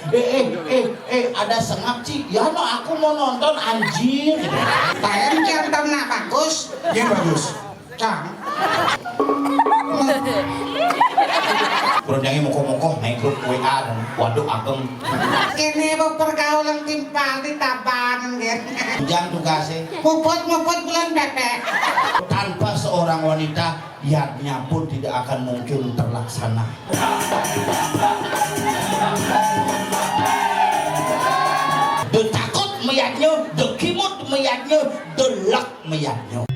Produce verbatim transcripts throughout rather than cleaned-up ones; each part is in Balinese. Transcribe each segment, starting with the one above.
Eh, eh, eh, eh, ada sengap, Ci. Ya, no, aku mau nonton, anjir. Tayang jantan nak bagus. Ya, bagus. Cang. Bronjange mokoh-mokoh naik grup W A dan waduh ageng. Kene apa pergaulan timpal di tabanan, gitu. Ujang tugasnya. Muput-muput bulan bebek. Tanpa seorang wanita, yadnya pun tidak akan mungkin terlaksana. De takut meyadnya, de kimut meyadnya, de lek meyadnya.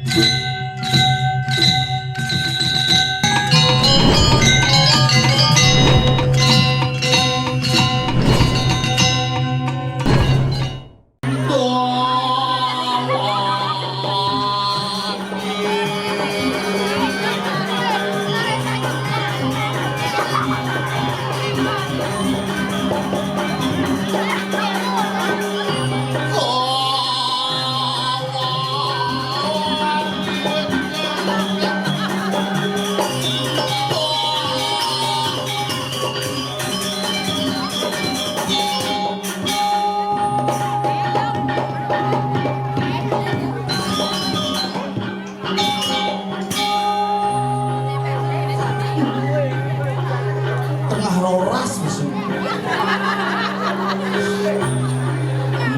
Tengah roras musuh.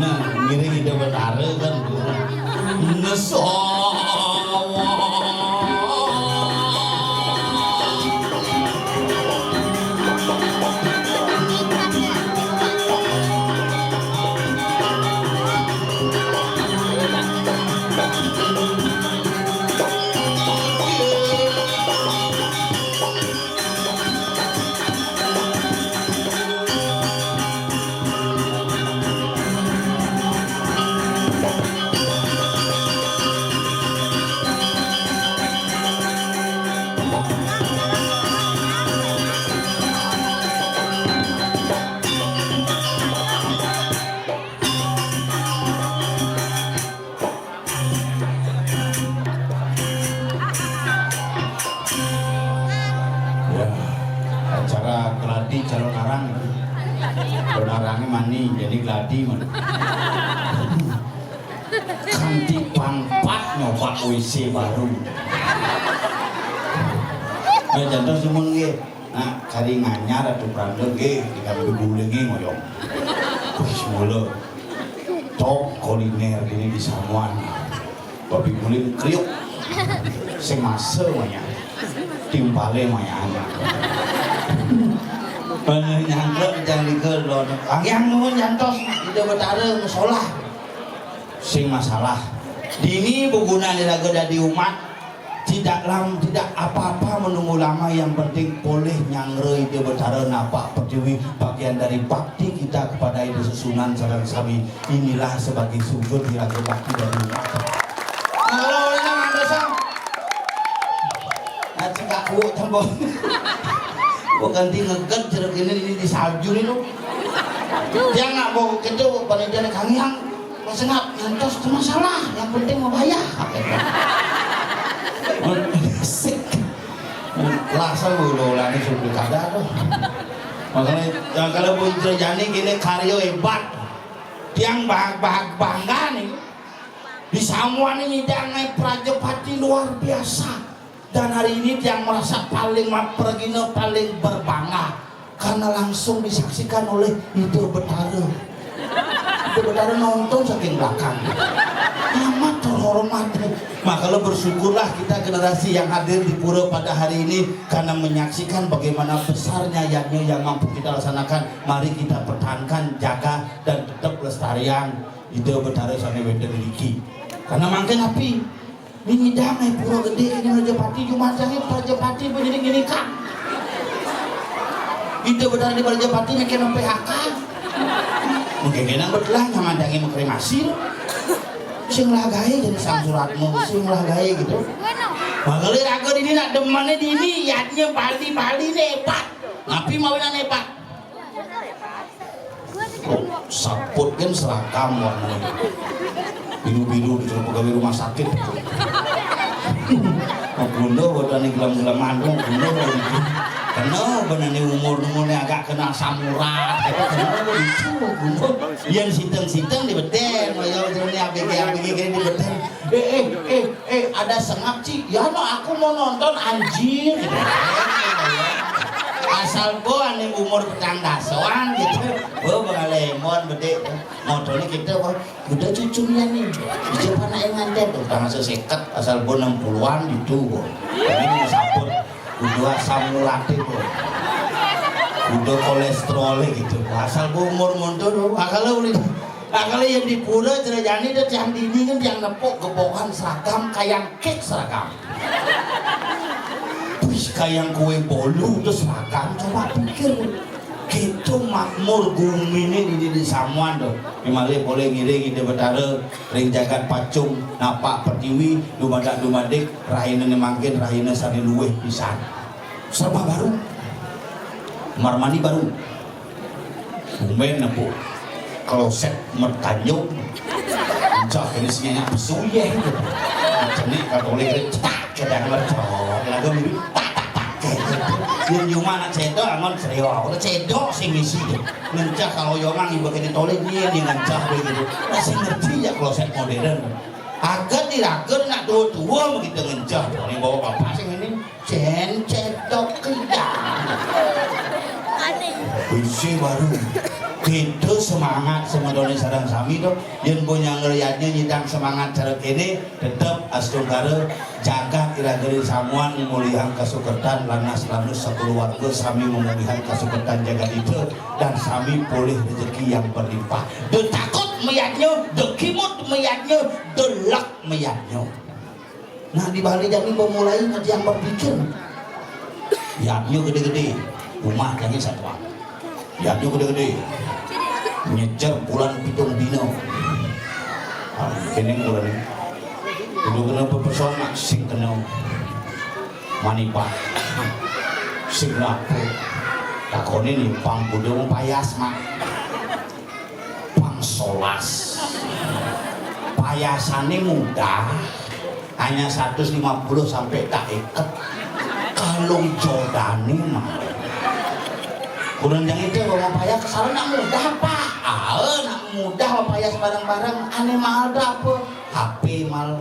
Nah, ngiring ide betara kan. Nesawa. Ya, acara keladi calon arang itu. Calon arangnya mani, jadi keladi mani. Kanti pangpat nyoba W C baru. Nah, contoh semun nggih. Nah, kari nganyar atuh pranda nggih, di kami guling nggih ngoyong. Wis mula. Top kuliner ini di Samuan. Babi guling kriuk. Sing masa maya. Timpale maya. Bener nyangkut jangan dikir lho. Yang nuwun jantos, Ida Betara musola. Sing masalah. Dini begunane raga dadi umat, tidak lam, tidak apa-apa menunggu lama, yang penting polih nyanggra Ida Betara napak pertiwi, bagian dari bakti kita kepada Ida Sesuhunan sareng sami. Inilah sebagai sujud di raga bakti dari umat. Nah, kalau oleh nang dosa. Nah, cekak kuuk tembok. Kok ganti ngeget jeruk ini, ini di salju nih lo. Dia nggak mau gitu, panitia nih kangiang. Mas ngap ngantos itu masalah, yang penting mau bayar. Sik. Langsung udah ulangi sudah kada tuh. Makanya, ya, kalau Bu Indrajani gini karyo hebat. Tiang bahag-bahag bangga nih. Di Samuan ini nyidang Prajapati luar biasa. Dan hari ini tiang merasa paling ma-, pergina paling berbangga karena langsung disaksikan oleh Ida Betara. Ida Betara nonton saking belakang. Amat terhormat. Maka lo bersyukurlah kita generasi yang hadir di pura pada hari ini karena menyaksikan bagaimana besarnya yadnya yang mampu kita laksanakan. Mari kita pertahankan, jaga, dan tetap lestarian Ida Betara sane wenten niki. Karena mangkin api? Ini nyidang ae pura gede ini Prajapati, Jumat sane Prajapati begini gini kan. Ida Betara di Prajapati mikir P H K. Mungkin kena betulan sama dangi mau kremasi. Sing lah gae jadi Sang Suratmo, sing lah gae gitu. Makanya raga ini nak demannya di ini, yadnya Bali, Bali ini hebat. Tapi mau ini hebat. Saput kan seragam warnanya. Biru-biru di pegawai rumah sakit. Mau bunda buat ani gelam-gelam andung, bunda mau gitu. Kena benane umur-umurne agak kena asam urat, kena itu umur. Yen siteng-siteng dibeten, kaya jerone A B G, A B G kene dibeten. Eh, eh, eh, eh, ada sengap, Ci. Ya no, aku mau nonton, anjir. Asal bo ane umur petang dasoan gitu. Bo bengalemon bedik. Motornya kita, bo. Udah cucunya nih. Siapa nak yang nganten? Udah masuk seket, asal bo enam puluhan gitu, bo. Ini mau sabut. Kudu asam urate, bo. Kudu kolesterole gitu. Asal bo umur mundur, bo. Akal udah. Akal yang di pura cerajani deh, tiang dini kan tiang nepuk gebokan seragam, kayang kek seragam. Wis kayang kue bolu terus seragam, coba pikir. Gitu makmur gumine di, di, di samuan to. Mimalih polih ngiring Ida Betara ring jagat Pacung, napak pertiwi, dumadak-dumadik, rahinane mangkin, rahina sane luwih pisan. Serba baru. Kamar mandi baru. Tumben apa? Kloset mertanjung. Encah ini sing nyak pesu, yeh, gitu. Cenik Katolik, cetak, cedak, mercok. Lagu mirip, tak, tak, tak, kayak gitu. Yang cuma anak cedok, angon serius. Aku cedok sing ngisi. Ngencah kalau yongang ibu kene tolik, dia, dia ngencah begitu. Masih ngerti ya kloset modern. Agak diragen nak tua-tua begitu ngencah. Ini bawa bapak sing ini. Cen cedok kejang. Bisi baru. Kita semangat semadone sareng sami to. Yen bo nyangger yadnya nyidang semangat cara kene, tetep astungkara jagat ira-geri samuan mulihan kasukertan, lanas lanus sakeluarga sami memulihan kasukertan jagat ita dan sami polih rezeki yang berlimpah. De takut meyadnya, de kimut meyadnya, de lek meyadnya. Nah, di Bali jani pemulai ngerti yang berpikir. Yadnya gede-gede, rumah jani satuan. Yadnya gede-gede. Nyecer bulan pitung dino. Ah, kene bulan ini. Kudu kena pepeson, mak, sing kena manipak. Sing laku. Takone nih, pang kudu payas, mak. Pang solas. Payasane mudah, hanya seratus lima puluh sampai tak iket. Kalau jodane mah. Kurang yang itu kalau payas kesal nak mudah, Pak. Ah, nak mudah payas bareng-bareng. Ane mahal dah apa? H P mahal.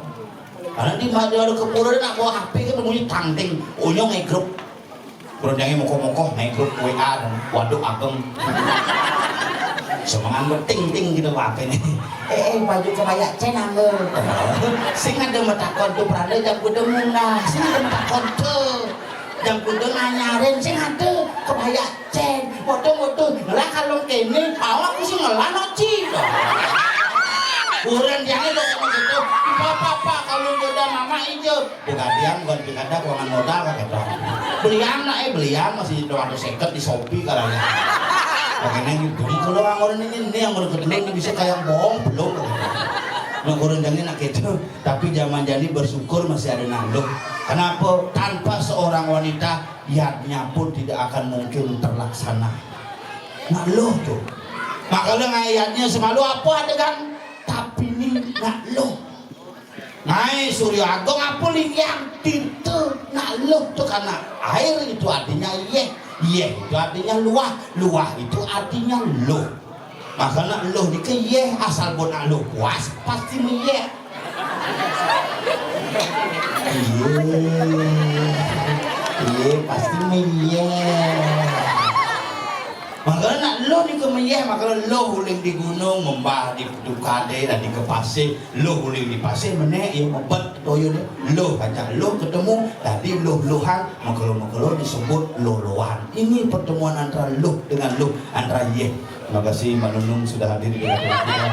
Karena di maju ada ke pura nak bawa H P kan bunyi tangting, unyong grup. Kurang jange moko-moko naik grup W A dan waduk ageng. Semangat berting-ting gitu apa ini. Eh, eh, baju kebaya cen anggo. Sing ada metakon tuh peranda jam kuda munggah. Sing ada metakon tuh. Jam kuda nganyarin, sing ada kebaya cen. Foto-foto, ngelah kalau kene, awak sih ngelah no, Ci. Kurang jange lo kamu gitu. Papa, papa, kalau jodoh mama ijo. Pegadian bukan pilkada, keuangan modal, kan, gitu. Belian lah, eh, belian masih dua ratus seket di Shopee, kalau ya. Pengennya gitu. Jadi kalau orang ini, ini yang orang kedua ini bisa kayak bohong, belum. Nah, kurang jange nak gitu. Tapi zaman jani bersyukur masih ada nak luh. Kenapa? Tanpa seorang wanita, yadnya pun tidak akan mungkin terlaksana. Nak luh tuh. Makanya ngayatnya semalu apa adegan? Tapi ini nak luh. Ngai Surya Agung apa linggih? Tita. Nak luh tuh karena air itu artinya yeh. Yeh itu artinya luah. Luah itu artinya luh. Makanya luh nika yeh, asal bo nak luh puas pasti meyeh. Iya. Iya, pasti meyeh. Makanya nak luh nika meyeh, makanya luh uling di gunung, membah di tukade dan di kepasih, luh uling di pasih, menek, iya, mebet toyo deh. Luh aja, luh ketemu, tadi luh-luhan, mekelo-mekelo disebut luh-luhan. Ini pertemuan antara luh dengan luh, antara yeh. Terima kasih Mbak Nunung sudah hadir di acara kita.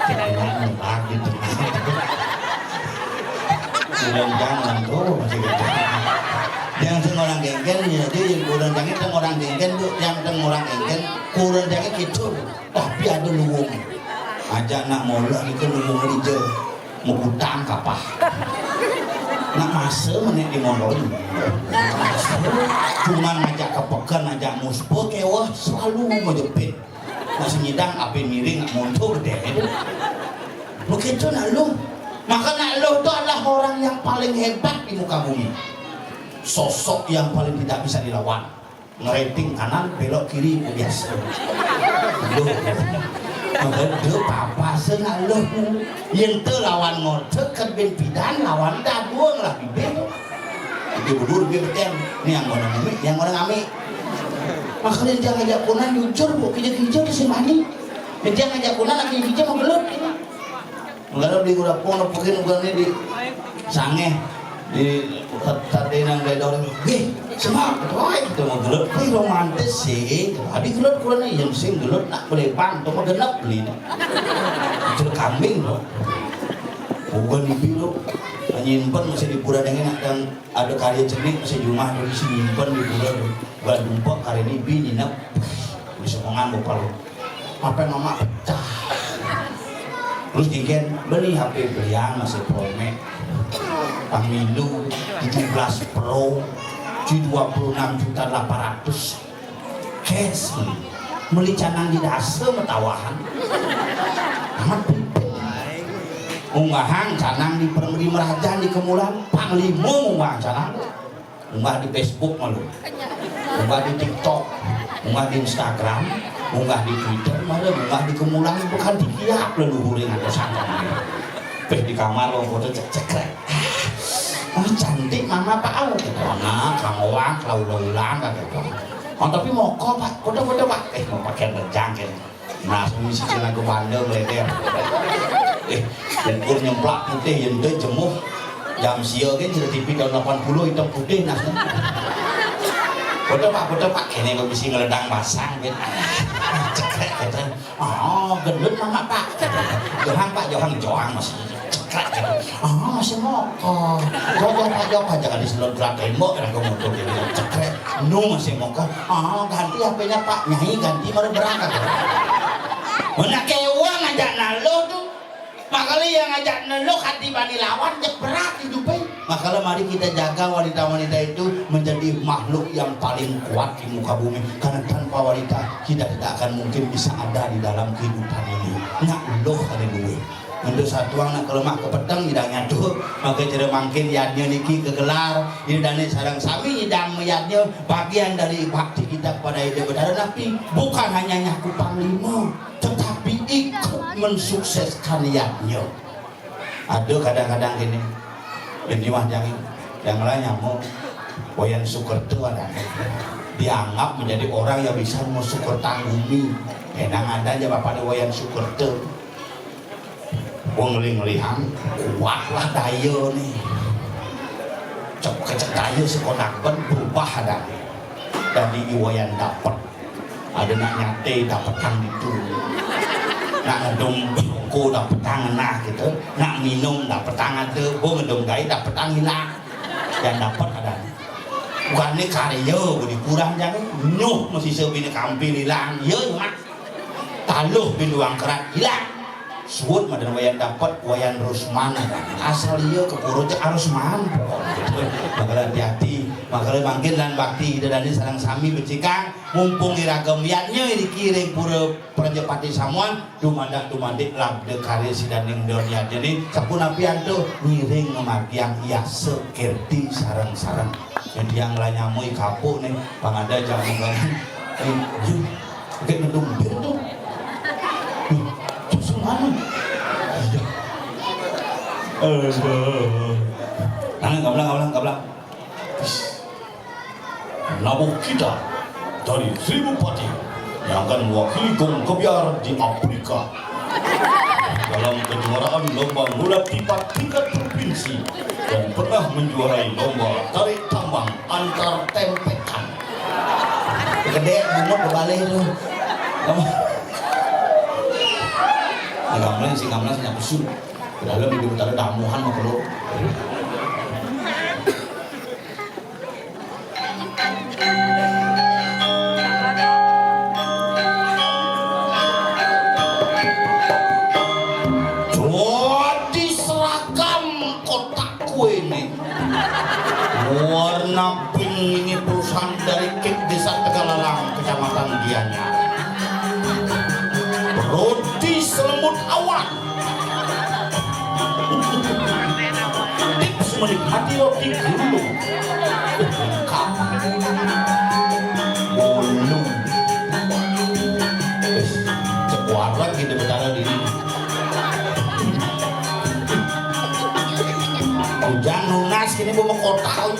Jangan lagi tuh. Jangan tuh masih gitu. Yang sing orang genggen ya, jadi yang kurang jangan teng orang genggen, Bu, yang teng orang genggen kurang jangan gitu. Tapi ada luwung. Aja nak molah itu luwung aja. Mukutang kapah. Nak masa menek di motor. Cuman ngajak ke peken, ngajak muspe keweh selalu menjepit. Masih nyidang api miring nak monto gede itu. Begitu nak luh. Maka nak luh itu adalah orang yang paling hebat di muka bumi. Sosok yang paling tidak bisa dilawan. Ngeriting kanan, belok kiri, biasa. Loh. Ada papa sing loh. Yang teu lawan ngodeg kan ben pidan lawan dagung lah bibir. Itu budur bibir beten. Ini yang ngono ngami, yang ngono ngami. Makanya dia ngajak kunan jujur bu, kijak-kijak ke si mani. Dia ngajak kunan lagi kijak mau gelut. Enggak ada beli gula pun nepukin bukan ini di sange di tadi nang dari dori. Wih, semua, wah itu mau gelut, wih romantis sih. Tadi gelut kurang yang sing gelut nak beli bang, tuh mau genep beli. Itu kambing loh. Bukan ibi lo, nyimpen masih di pura dengan dan ada karya cenik masih di rumah tuh disimpan di pura tuh. Gua jumpa karya ini bi nginep di semongan bapak lo. Apa mama pecah. Terus genggen beli H P belian masih promek. Pemilu tujuh belas Pro di dua puluh enam juta delapan ratus cash beli. Meli canang di dasa metawahan. Amat pipit. Unggahan canang di permeri merajan di kemulan panglimo unggahan canang. Unggah di Facebook malu. Unggah di TikTok. Unggah di Instagram. Unggah di Twitter malu. Unggah di kemulan bukan di kiap leluhur yang ada sana. Peh di kamar lo foto cek cekrek. Oh, cantik mama pak au gitu. Nah, kamu wak lau lau ulang kata. Oh, tapi mau kok pak, foto foto pak. Eh mau pakai berjangkit. Nah, misi cina ke bandel leher. Eh, ukur nyemplak putih yang teu jemuh. Jam sia kan cerita T V tahun delapan puluh hitam putih nah. Foto pak, foto pak, kene kok bisa ngeledang basang kan. Cekrek kata, oh gendut mama pak. Johan pak, Johan joang masih cekrek kata. Oh masih mokok. Jodoh pak, jodoh pak, jangan diselot gerak tembok kena kemudian cekrek. Nu masih mokok. Oh ganti H P-nya pak, nyai ganti baru berangkat. Mana kewang aja nalo tuh. Makanya yang ngajak neluk hati bani lawan jek berat hidupnya. Makanya mari kita jaga wanita-wanita itu menjadi makhluk yang paling kuat di muka bumi. Karena tanpa wanita kita tidak akan mungkin bisa ada di dalam kehidupan ini. Nak loh ada duit. Untuk satuang nak kelemah kepeteng tidak nyatu. Maka cara mangkin yadnya niki kegelar. Ini dani sarang sami nyidang meyadnya bagian dari bakti kita kepada Ida Betara Nabi. Bukan hanya nyaku panglima. Tetapi ikut mensukseskan niatnya. Ada kadang-kadang gini, ini mah jangan yang lain nyamuk. Wayan Sukerto ada dianggap menjadi orang yang bisa mensukertang bumi. Enang ada aja bapak di Wayan Sukerto. Wong ngeling-ngelihang kuatlah daya nih. Cek kecek daya sekonak ben berubah ada. Dari Iwayan dapat ada nak nyate dapetang itu, nak ngedum rokok dapetang nah gitu, nak minum dapetang ada, bo ngedum gai dapetang hilang, yang dapat ada. Bukannya karya boleh kurang jangan nyuh masih sebina kampil hilang ya mak taluh biluang kerat hilang. Suud madan Wayan dapat Wayan Rusman. Asal iya ke purut cek Arusman. Makanya hati-hati. Makanya mangkin dan bakti ida dani sarang sami becikang mumpung iragam yatnya iri kiring pura Prajapati Samuan dumadak dumadik labda karya sidaning don yatnya ni sapunapi antu ngiring ngamargiang yasa kirti sarang-sarang. Yang tiang lah nyamui kapuk ni pangada jamu kan. Eh, Kayak ngedung bir tuh. Tuh semana? Aduh. Nah, gablang, gablang, gablang. Nabuh kita dari Seribu Pati yang akan mewakili Gong Kebiar di Afrika dalam kejuaraan lomba ngulat pipat tingkat provinsi dan pernah menjuarai lomba tarik tambang antar tempekan. Gede bungut berbalik tuh. Ini gamelan sih gamelan sih nyapu sun. Dalam hidup tadi damuhan mah perlu. Jadi seragam kotak kue ini warna pink ini perusahaan dari Kip Desa Tegalalang, Kecamatan Gianyar. Roti selemut awan. Tips menikmati roti gulung. Lengkap. Bolu. Wis, cek wareg gitu, Betara diri. Hujan lunas kini, bawa kotak.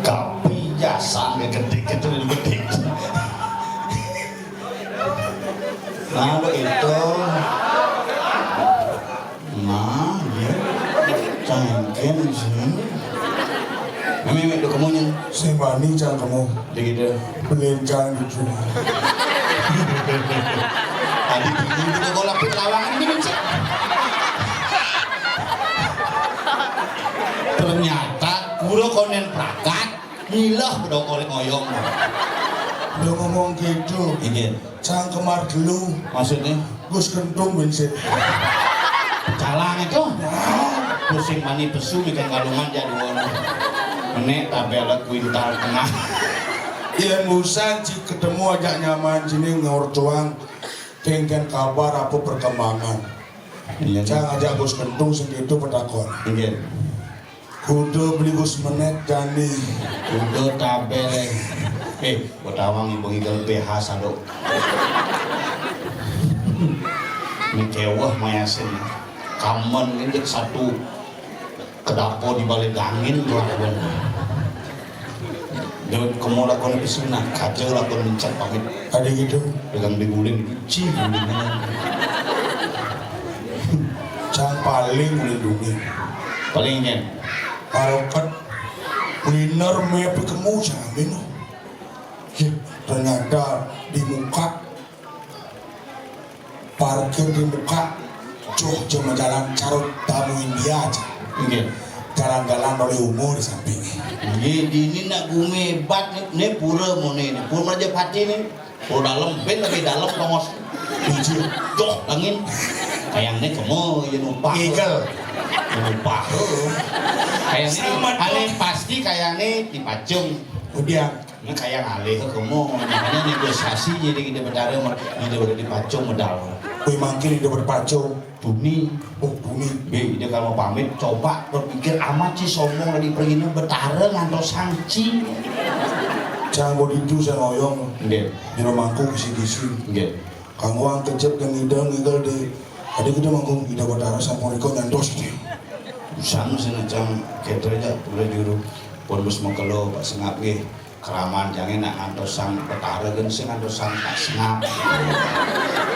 Kapi jasan gedhe-gedhe. Nah, begitu. Nah, ya. Cangkem sih. Mimi, mimi, do kemunya. Sing wani cangkemmu. Begitu. Belenjang gitu. Tadi bingung kita golek pit lawangan ini, Cek. Ternyata kura konen prakat, ngilah bedokole ngoyong. Lo ngomong gitu. Inggih. Cangkemar dulu. Maksudnya? Gus Kentung bensin. Calang itu. Pusing mani pesu bikin kalungan jadi wono. Menek tabel kuintal tengah. Yen busan ci ketemu ajak nyaman sini ngor cuang. Kengken kabar apa perkembangan. Iya. Cang ajak Gus Kentung sing itu petakon. Inggih. Kudu beli Gus Menek jani. Kudu tabel. Eh, betawang ibu ngigel B H sadok. Ini kewah mayasin. Kamen ini satu kedapo di balik angin tuh aku. Jauh kemo lakon ke sana, kaca lakon mencak pamit. Ada gitu. Pegang di guling, ci guling. Cang paling melindungi. Paling kan. Barokat kuliner mepi kemu jamin. Ya, ternyata di muka parkir di muka joh cuma jalan carut tamu India aja. Nggih. Jalan-jalan oleh umur di samping. Nggih, dini nak gume hebat nih, nih pura mone nih, pura Majapahit nih. Pura dalam, ben lebih dalam tongos. Biji. Joh, angin. Kayaknya kemo, ya numpah. Ngigel. Ya numpah. Kayaknya, aneh pasti kayaknya dipacung. Udah. Ini kaya ngalih kemo, makanya negosiasi jadi kita berdarah, kita berada di pacung medal. Wih, mangkin kita berpacung. Tuni. Oh, Tuni. Be, dia kalau pamit, coba berpikir amat sih sombong lagi pergi betara ngantos sangci. Cang boditu saya ngoyong. Nggih. Jero mangku kisi-kisi. Nggih. Kanggo wong kejep dan ngidel ngidel di. Ada kita mangku ida betara sampun iko nyantos. Usang senecang ketre aja udah juru. Pun bos mengkelo Pak Sengap nggih. Keraman jange nak ngantos sang petara gen sing ngantos sang Pak Sengap.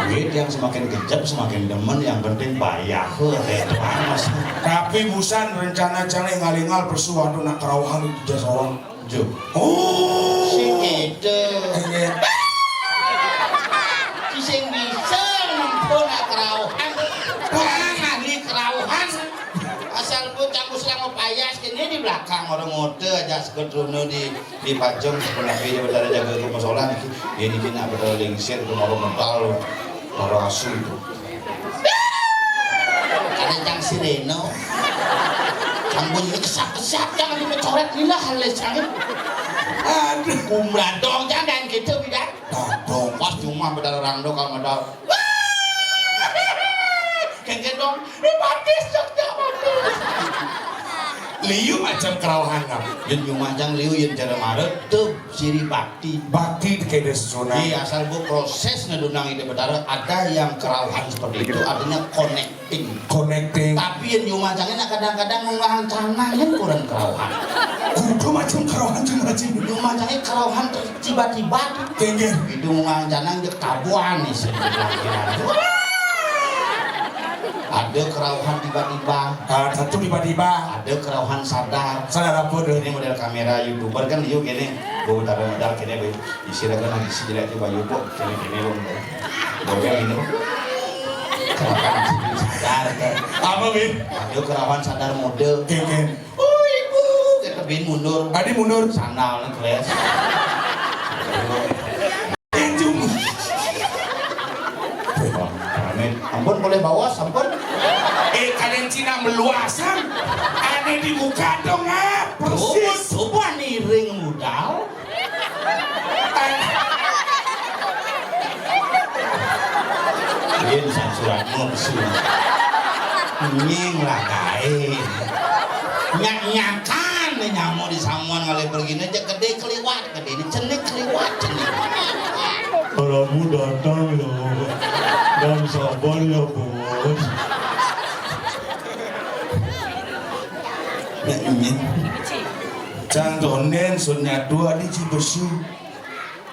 Duit yang semakin kejep semakin demen, yang penting bayar. Heh, teh tuan mas. Tapi busan rencana cang ngal-ngal persuatu nak kerauhan di desa orang. Jo. Oh. Sing itu. Iya. Sing bisa nempuh nak kerauhan. Wah, ahli kerauhan. Asal ku cang ku selama payas kene di belakang orang ngote aja seketrono di di pacung sebelah kiri betara jaga rumah solan iki. Ini kena betara lingsir ke moro mental moro asu itu. Ada cang sir Deno. Ampun, ini kesap-kesap, jangan dipecoret, inilah halus angin. Aduh. Kumradong, jangan gitu, bidan. Dadong. Pas cuma bedal rando kalau modal. Kengken dong, ini batis, Jogja batis. Liu macam kerawahan, Kang. Yén nyumah jang liu, yén cara marep, tuh siri bakti. Bakti kéné sunat. Iya, asal bu proses ngedunang Ida Betara, ada yang kerauhan seperti itu, artinya connecting. Connecting. Tapi yang di rumah jangé nak kadang-kadang ngelahan canang yang kurang kerauhan. Kudu macam kerauhan tuh macam. Di rumah jangé kerauhan terus tiba-tiba tuh. Kéngkén. Itu ngelahan canang jek tabuan nih sih. Ada kerauhan tiba-tiba. Ah, satu tiba-tiba. Ada kerauhan sadar. Sadar apa tuh? Ini model kamera YouTuber kan, yuk gini. Gue taruh modal gini, gue. Isi raga nang isi jelek coba yuk, Bok. Kene-kene, Bok. Bok, ya, ini, Bok. Sadar, kan. Apa, Bin? Ayo, kerawan sadar mode. Kéngkén. Oh, ibu, kita Bin mundur. Adi mundur. Sandal, nih, kles. Anjum. Amin. Ampun, boleh bawa, ampun. Eh, kalian Cina meluasan. Aneh dibuka dong, ah. Persis. Coba, coba niring modal. Yén sang surat muksu. Nying lah kaé. Nyak-nyakan nih nyamuk di samuan ngalih pergi nih, cek gedé keliwat, gedé ini cenik keliwat, cenik. Rabu datang ya, dan sabar ya, Bos. Nek nying. Cang donen sun nyatu adi ci besu.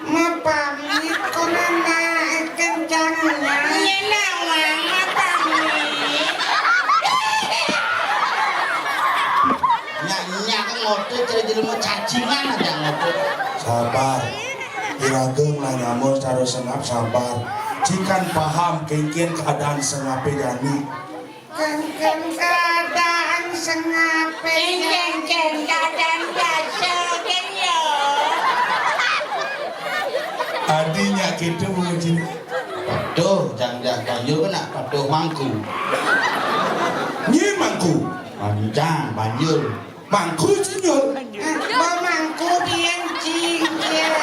Mapamit kono nak kencangnya. Nyena wang mapamit. Nyak-nyak ngotot, cara jelema cacingan aja ngotot. Sabar. Irageng lah nyamun secara sengap, sabar. Cikan paham kéngkén keadaan sengapé jani. Kéngkén keadaan sengapé. Kéngkén keadaan biasa, gén yo. Adinya kita menguji. Patuh, jang dah panjul kena patuh mangku. Nyi mangku. Panjang, panjul. Mangku cinyul. Ba mangku biyen cingkir.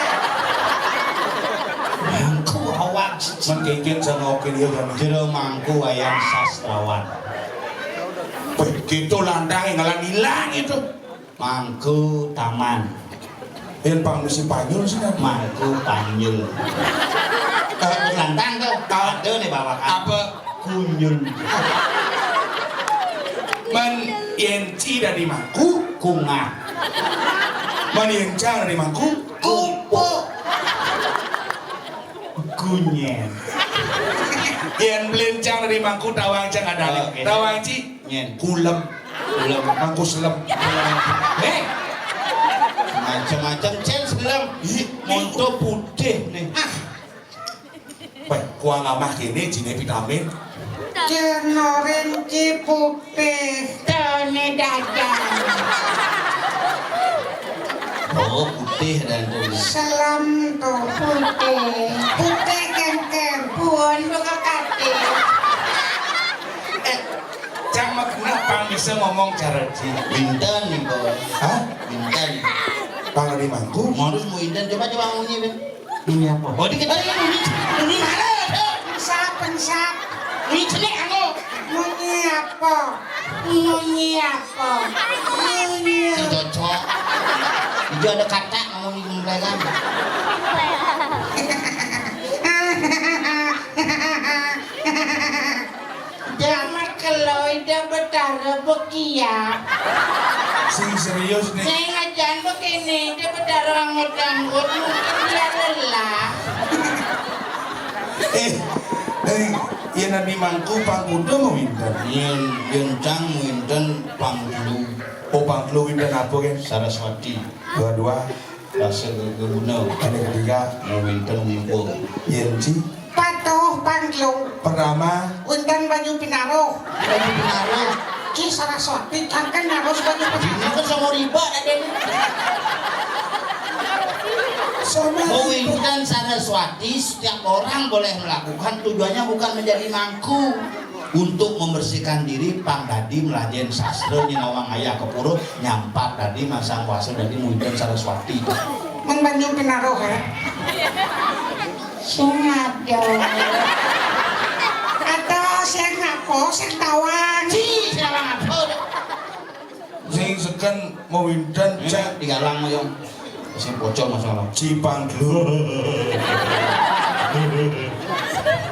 Mangku awak cicing. Mengkikit sama okin ya kan. Jero mangku ayam sastrawan. Weh, gitu landang yang ngalan hilang itu. Mangku taman. Yang pang mesti panjul sih kan. Mangku panjul. Eh, lantang tuh. Ada nih bawakan. Apa? Kunyul. Man yén ci dari mangku, kungah. Man yén cang dari mangku, kupu. Kunyén. Yén belincang dari mangku tawang cang ada. Oke. Tawang ci. Nyén. Kulem. Kulem. Mangku selem. Eh. Macam-macam cén selem. Ih, monto putih nih. Ah. Wéh, kuang amah kéné jiné vitamin. Cenorin ci putih. Tone dadang. Oh, putih dan tuh. Selam tuh putih. Putih kéngkén. Puon buka katil. Eh, cang mah kenapa bisa ngomong cara ci? Binten nih, Bos. Hah? Binten. Pang di mangku? Modus mau inten, coba, coba munyi, Bin. Munyi apa? Oh, dikit aja munyi. Munyi mana? Pengsap, pengsap. Munyi cenik aku. Munyi apa? Munyi apa? Munyi. Cocok. Itu ada kata ngomong di mereka. Jamat kelo Ida Betara bekiak. Sing serius nih. Sing ajan begini, Ida Betara anggut-anggut, mungkin dia lelah. Eh, eh, yén adi mangku pang kuda mau winten. Yén, yén cang winten pang telu. Oh, pang telu winten apa, Gen? Saraswati. Dua-dua. Rasa geguna. Ada ketiga. Mau winten ngumpul. Yén ci. Patuh panglu. Pertama. Winten banyu pinaruh. Banyu pinaruh. Ki Saraswati kangken harus banyu pinaruh. Ini kan sama riba ada nih. Sama. Mau winten Saraswati, setiap orang boleh melakukan, tujuannya bukan menjadi mangku. Untuk membersihkan diri, pang dadi mlajah sastra nyinawang ayah ka pura, nyampat dadi masang kuasa dadi murid Saraswati. Men banyu pinaruh, eh. Sing ada. Atau sing apa, sing tawang. Ci, sing tawang apa? Sing seken mawinten, eh, cak. Digalang mayong. Sing pocong masalah. Cipang dulu.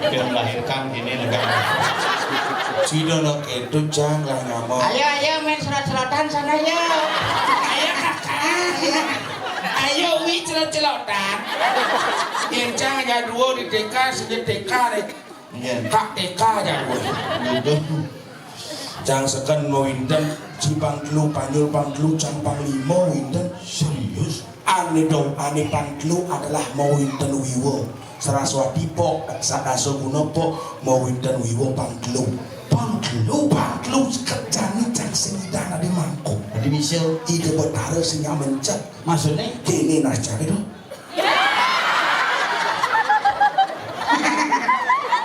Dia melahirkan ini negara. Cina nak itu, cang, lah ngomong. Ayo, ayo, main serot-serotan sana, yuk. Ayo, kakak. Ayo, Wi, celot-celotan. Yen cang aja dua di T K, sejak T K deh. Iya. Kak T K aja dua. Gitu. Cang seken mawinten, cipang telu, panyul pang telu, cang pang lima, winten. Serius? Ane dong, ane pang telu adalah mawinten wiwa. Saraswati pok, sadasa guna pok, mawinten wiwa pang telu. Pang telu? Pang telu, seken jani cang sing idan ade mangku. Dadi bisa. Ida Betara sing nyamencet. Maksudnya? Kene nah cang itu.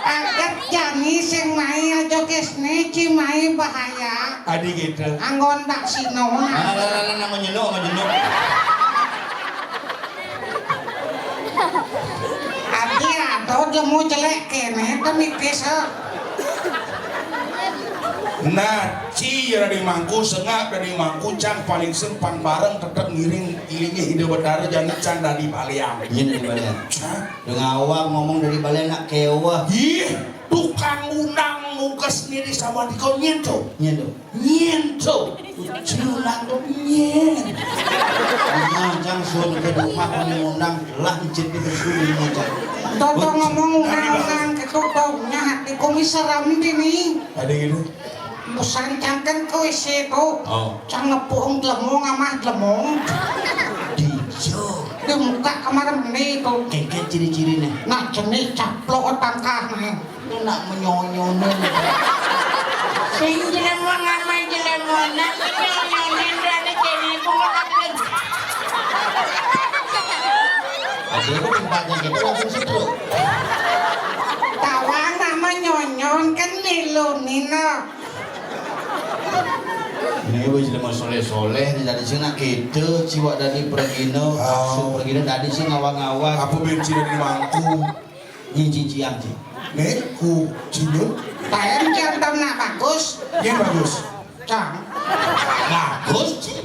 Adat jani sing mai aja kesne, ci mai bahaya. Adi gitu. Anggon tak sino. Nah, nah, nah, nah, nah, menyenuk, menyenuk. Adi ada jemu jelek kene, temikis, eh. Nah, ci ya dadi mangku, sengak dadi mangku, cang paling sempang bareng tetep ngiring ilinge Ida Betara jani cang dadi balian. Iya, dadi balian. Hah? Dengan awak ngomong dadi balian nak keweh. Ih, tukang undang mungkes niri sama diko nyentuh. Nyentuh. Nyentuh. Ci undang tuh nyen. Nah, cang suruh ke rumah kami undang lah ijin di besu ini cang. Toto ngomong undang-undang ke toto nyahat di komisi seram ini. Ada gitu. Musan cangken ke W C tuh. Oh. Cang ngepung dlemong amah dlemong. Dijo. Di muka kamar mandi tuh. Kengket ciri-cirinya. Nah, jenis caplok tangkah nih. Itu nak menyonyonan. Sing jelema ngamai jelema, nak menyonyonan berani kene bunga kapleng. Aduh, tempatnya gitu langsung setruk. Tawang nama nyonyon kan milu nina. Ini wis jelema soleh-soleh, di tadi sing nak gitu, ciwak dadi pergina, ah, nafsu pergina, dadi sing ngawang-ngawang. Apa benci dadi mangku? Nyinci ciang, Ci. Nek ku cinyun. Taen ciang tau nak bagus. Iya bagus. Cang. Bagus, Ci.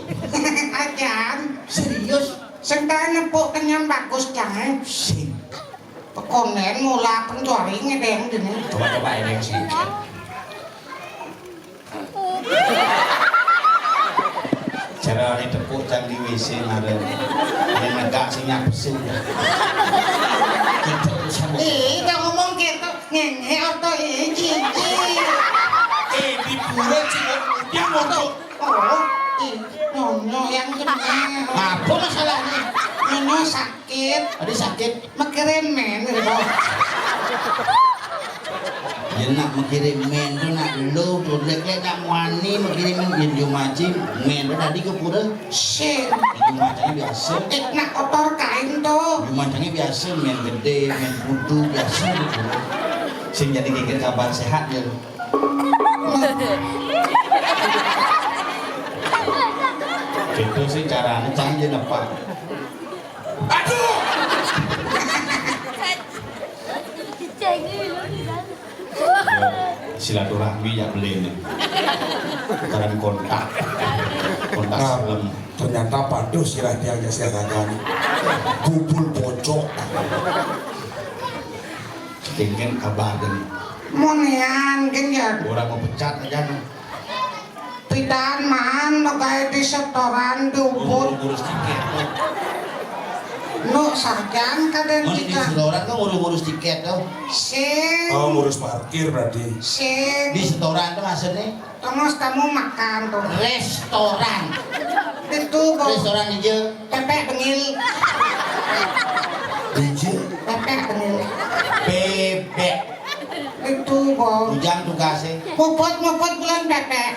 Ajan. Serius? Sing taen nepuk kenyang bagus, Cang, eh. Sing. Pekonen mula pencuari ngedeng dini. Coba-coba ini sih. Cara ini tepuk cang di W C maren. Ini negak sing nyapu sing. Gitu sama. Ih, jangan ngomong gitu. Ngene oto iki. Eh, di pura sing dia ngomong. Oh, ih, nyonya yang kena. Apa masalahnya? Nyonya sakit. Ada sakit? Mikirin men gitu. Yen nak mikirin men tuh nak lu tuh lek lek nak wani mikirin men yen yo maji men tuh tadi ke pura. Sing. Yo maji biasa. Eh, nak kotor kain tuh. Yo maji biasa men gede, men kudu biasa gitu. Sing jadi geger kabar sehat ya. Gitu sih caranya cang aja nepak. Aduh. Silaturahmi ya beli ini. Karena kontak. Kontak nah, film. Ternyata paduh sirah tiang jasa raga ni. Bubul pojok. Kengken kabar geni. Monian geni ya. Orang mau pecat aja nih. Pidan maan, no gawe di setoran di ubur. Ngurus tiket tuh. No sarjan kadang. Mun di setoran kan ngurus-ngurus tiket tuh. Sing. Oh, ngurus parkir berarti. Sing. Di setoran tuh maksudnya? Tongos kamu makan tuh. Restoran. Itu, Bo. Restoran hijau. Pepek bengil. Biji. Pepek bengil. Bebek. Itu, Bo. Ujang tugasnya. Muput-muput bulan pepek.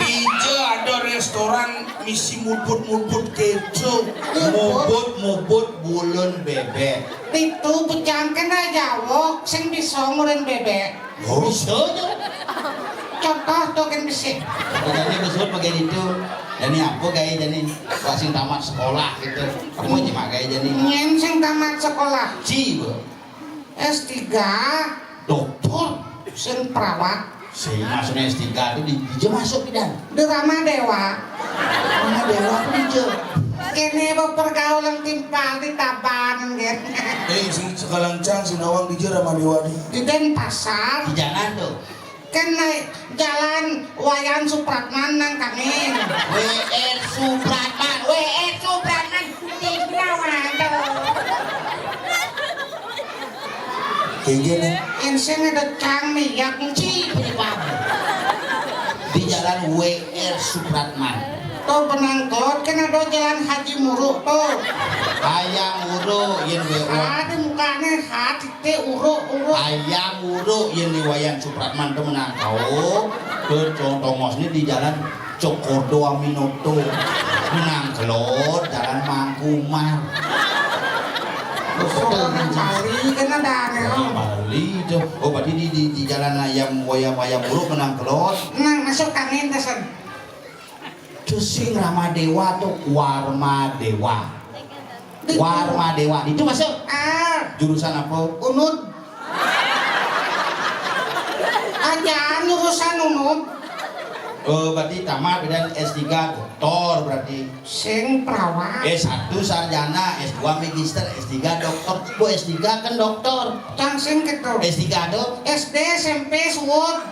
Ija ada restoran. Misi mubut-mubut kéto. Mubut-mubut bulun bébék. Ditu bujang kéné jawuk sing bisa ngulin bébék. Oh, bisa aja. Contoh tuh kan bisi. Jani besut pakai itu. Jani apa gaya jani? Wah, sing tamat sekolah gitu. Apa cuma gaya jani? Nyén sing tamat sekolah. Ci, Bu. S tiga. Doktor. Sing perawat. Sing maksudnya S tiga itu di, di masuk bidan. Di Rama Dewa. Rama Dewa itu di. Kéné pergaulan timpal di Tabanan, gitu. Eh, sing sekalancang, sing nawang di Rama Dewa di. Di Denpasar. Di jalan tuh. Kan naik jalan Wayan Supratman nang kami. W R Supratman, W R Supratman. Di Nawanto. Kayak gini. Insén ada cang minyak, ci, penyebab. Di jalan W R Supratman. Tuh, Penangkot, kan ada jalan Haji Muruk tuh. Ayam uruk, yen W R. Ada mukanya hati. Té uruk, uruk. Ayam uruk yen di Wayan Supratman to menang kau. Ke tongosné di jalan Cokordo Aminoto. Menang kelot jalan Mangkumar. Bali kan ada aneh. Bali itu. Oh, berarti di, di, di jalan ayam, ayam, ayam uruk menang kelot. Nang masuk angin, Tasan. Itu sing Ramadewa tuh Warmadewa. Warmadewa. Itu masuk. Ah. Jurusan apa? Unud. Aja jurusan Unud. Oh, berarti tamat dan S tiga doktor berarti. Sing perawat. S satu sarjana, S dua magister, S tiga doktor. Kok S tiga kan doktor. Cang sing gitu. S tiga tuh. S D, S M P, suwut.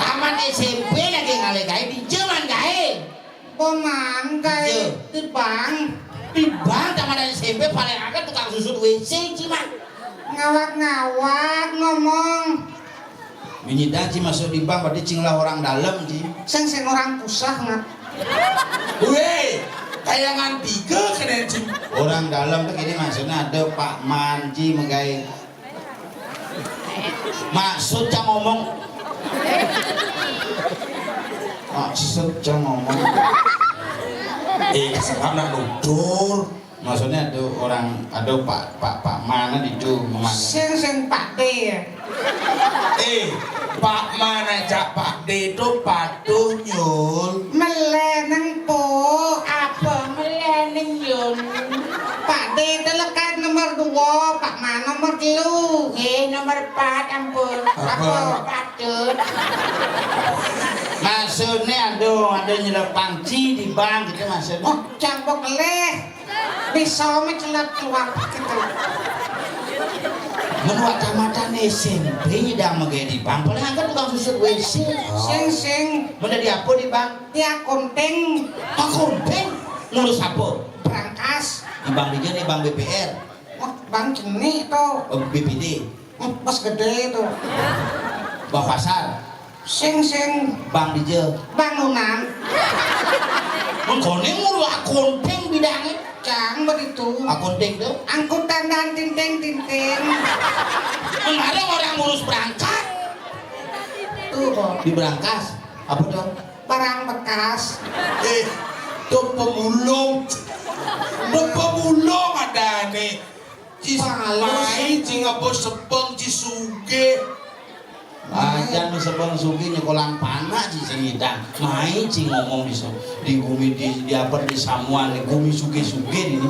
Tamat S M P lagi ngalih gaé di jaman gaé. Pemangkai. Iya. Di bank. Di bank tamat S M P paling akeh tukang susut W C, Ci, Mak. Ngawak-ngawak ngomong. Minyidang, Ci, masuk di bank berarti cing lah orang dalam, Ci. Sing sing orang pusah, Mak. Wéh, kayangan tiga kena, Ci. Orang dalam tuh ini maksudnya ada Pak Man, Ci, megai. Maksud cang ngomong. Maksud cang ngomong. Eh, kesempatan nak nutur. Maksudnya ada orang, ada Pak, Pak, Pak mana itu memanggil. Sing, sing Pak D ya. Eh, Pak mana cak Pak D itu patuh nyul. Meleneng po. Apa meleneng yun? Pak D itu lekat nomor dua, Pak Ma nomor telu. Eh, nomor empat, ampun. Apa? Apa? Patut. Maksudnya, aduh, aduh, nyelepang ci di bank gitu maksudnya. Oh, campur keleh. Bisa mah celap keluar gitu. Menurut tamatan S M P nyidang megai di bank, paling angkat tukang susut W C. Sing, sing. Mana di apa di bank? Di akunting. Akunting? Ngurus apa? Berangkas. Di bank di, di bank B P R. Oh, bank jenik tuh. Oh, B P D. Hmm, pas gedé tuh. Bank pasar. Sing, sing. Bank dija. Bangunan. Mengkoné ngurus akunting bidangnya. Cang begitu. Akunting tuh. Angkutan dan tinting-tinting. Kemarin orang ngurus berangkas. Tuh kok. Di berangkas. Apa tuh? Barang bekas. Eh, tuh pemulung. Tuh pemulung ada nih. Ci, mai, ci ngapa sebeng, ci sugih. Ajan sebeng sugih nyekolang panak, ci sing ngidang. Mai, ci ngomong bisa. Di gumi di, di apa, di samuan, di gumi sugih-sugih ini.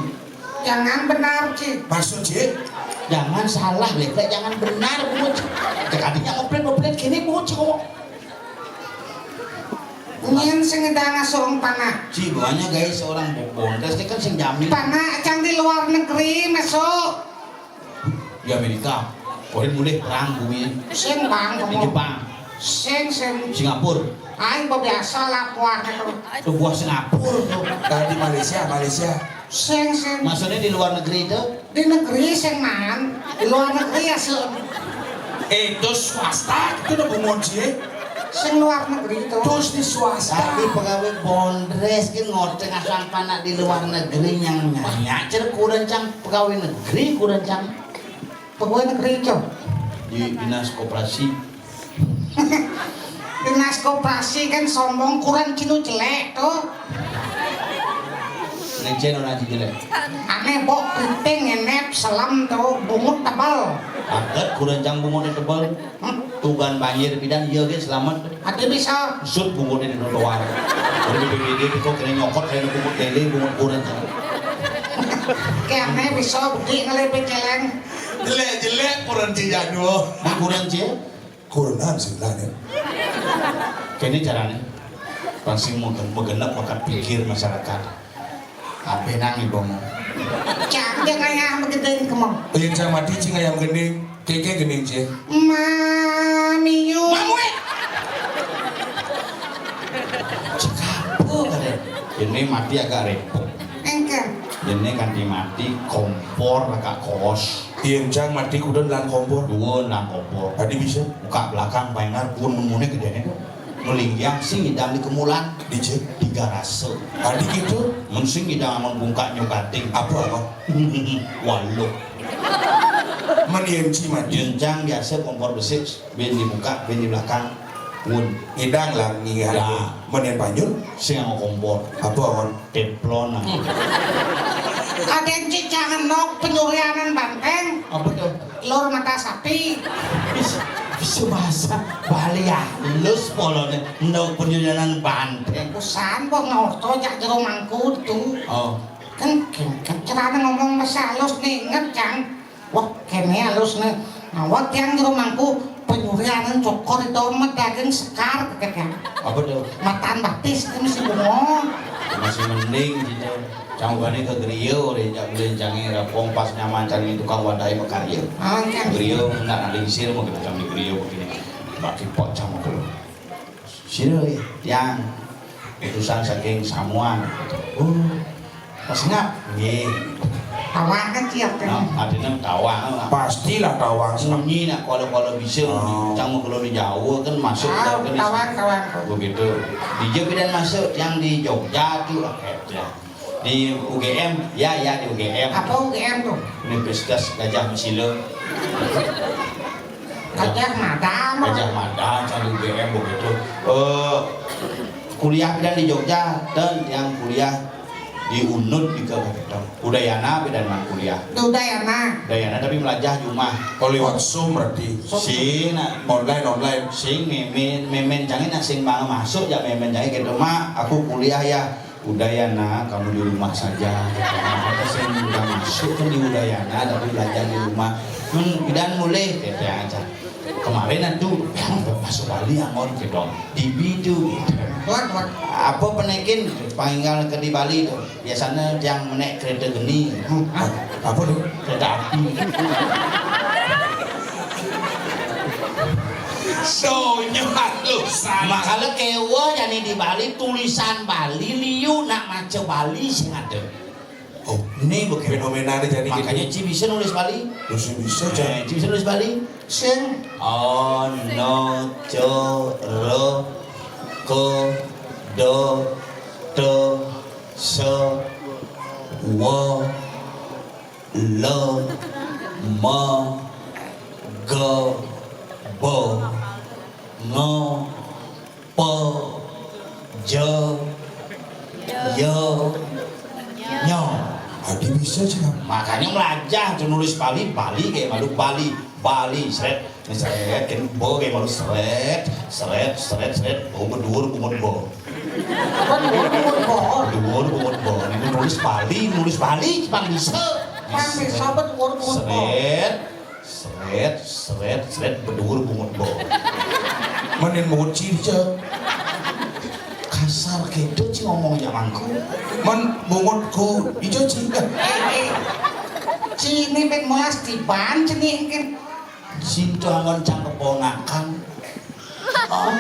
Jangan benar, ci. Maksud, ci? Jangan salah, leblek, jangan benar, Bu, ci. Cek adiknya ngoplet-ngoplet gini, Bu, ci ngomong. Nyén sing ngedang asuh panak? Ci, banyak guys, seorang bo-, bondes, dia kan sing jamin. Panak cang di luar negeri masuk. Di Amerika. Korin mulih perang bumi. Sing bang, di Jepang. Sing, sing. Singapura. Aing biasa lah buah itu. Itu buah Singapura tuh. Kalau di Malaysia, Malaysia. Sing, sing. Maksudnya di luar negeri itu? Di negeri sing man, di luar negeri ya sing. Eh, itu swasta, itu udah bungon sih. Sing luar negeri itu. Terus di swasta. Tapi pegawai bondres kan ngoceng asal panak di luar negeri yang nyanyi. Cer kurang cang pegawai negeri, kurang cang. Pegawai negeri itu. Di dinas koperasi. Dinas Koperasi kan sombong, kurenan ci nu jelék tuh. Ngecen orang ci jelék. Ané bok keriting ngenep selem tuh, bungut tebel. Aget kurenan cang bungutnya tebel. Hmm. Tugan banjir pidan, iya gé selamat. Ati bisa. Sut bungutnya di trotoar. Udah di B P D kok kena nyokot, kena bungut lele, bungut kurenan cang. Ké ané bisa budi ngelipin céléng. Jelék-jelék kurenan ci jadul. Nah, kurenan ci. Kurenan sih lah, ya. Kéné carané. Pasti mau megenep bakat pikir masyarakat. Apa nang ibu mau? Cang, jangan ya, begitu kemong. Yén cang mati, cing ayam gending. Kéké gending, cing. Mamiu. Mamue. Cekapo kadé. Ini mati agak repot. Engké. Ini kan mati kompor agak kos. Yén cang mati kudu ngelang kompor. Dua ngelang kompor. Adi bisa? Buka belakang, paingar pun memuné gedéné tuh. Nulinggiang sing ngidang di kemulan. Di cé? Di garase. Adi gitu? Mun sing ngidang amun bungkak nyukating. Apa, apa? Waluh. Men yén ci mati. Yén cang biasa kompor besik, bin dibuka, bin di belakang. Pun. Ngidang lah, ngidang. Lah. Men yén panjul? Sing sama kompor. Apa, awan? Teflon. Adén ci jangan nok penyurianan banteng. Apa tuh? Lor mata sapi. Bisa, bisa bahasa Bali ya. Lus polone nok penyurianan banteng. Usan kok ngorto jak jero mangkudu. Oh. Kan, kan, kan carane ngomong masih halus nih, inget, Cang. Wah, kéné halus nih. Nah, wah tiang di rumahku penyurianan cokor itu amat daging sekar, kata. Apa tuh? Matan batis kan si bengong. Masih mending gitu. Cang bani ke griyo, deh, jak beli cangé rapong pas nyaman cari tukang wadai makarya. Ah, kan. Griyo enggak ada sir mau kita cang di griyo begini. Baki pot cang mau keluar. Sira, Yang, utusan saking Samuan. Oh, pas ngap? Nggih. Tawang kan siap kan? Nah, artinya tawang. Pastilah tawang. Sunyi nak kalau-kalau bisa. Oh. Cang mau kalau di Jawa kan masuk. Ah, kan tawang, tawang. Begitu. Di Jogja dan masuk, yang di Jogja tuh, oke, ya. Di U G M, ya, ya, di U G M. Apa U G M tuh? Universitas Gajah Mesila. Gajah Mada, Mas. Gajah Mada, cari U G M begitu. Eh, kuliah pidan di Jogja, dan yang kuliah di Unud di Kabupaten. Udayana pidan man kuliah. Di Udayana. Udayana tapi melajah di rumah. Oh, lewat Zoom berarti. Sing, nak. Online, online. Sing, mémén, mémén cangé nak sing mau masuk ya mémén cangé gitu, Mak. Aku kuliah ya. Udayana, kamu di rumah saja. Kata saya udah masuk kan di Udayana, tapi belajar di rumah. Hmm, dan mulai, kata aja. Kemarin itu, yang masuk Bali, Angon, gitu. Di Bidu, gitu. Kuat, kuat. Apa penekin, panggal ke di Bali itu? Biasanya tiang menek kereta geni. Hah? Apa tuh? Kereta api. Soalnya halusan. Makanya kewa jani di Bali, tulisan Bali liu, nak maca Bali sing ada. Oh, ini bukan. Fenomena ada jadi. Makanya gitu. Ci bisa nulis Bali. Terus bisa, Cak. Eh, Ci bisa nulis Bali. Sing. Ana cara ke do te se wa le ma ga ba nga pa ja ya nya. Adi bisa, Cak. Makanya melajah tuh nulis Bali, Bali kayak malu Bali, Bali, seret, seret, kan bo kayak malu seret, seret, seret, seret, bo berdua bungut bo. Kan bo bungut bo. Berdua bungut bo. Ini nulis Bali, nulis Bali, Bali bisa. Kan bisa berdua bungut bo. Seret, seret, seret, seret, beduur bungut bo. Mending bungut cica. Kasar kéto ci ngomong aja mangku. Men bungutku ijo ci. Eh, eh. Ci ini pek molas tiban ceni engkin. Cinta ngon cang keponakan. Oh.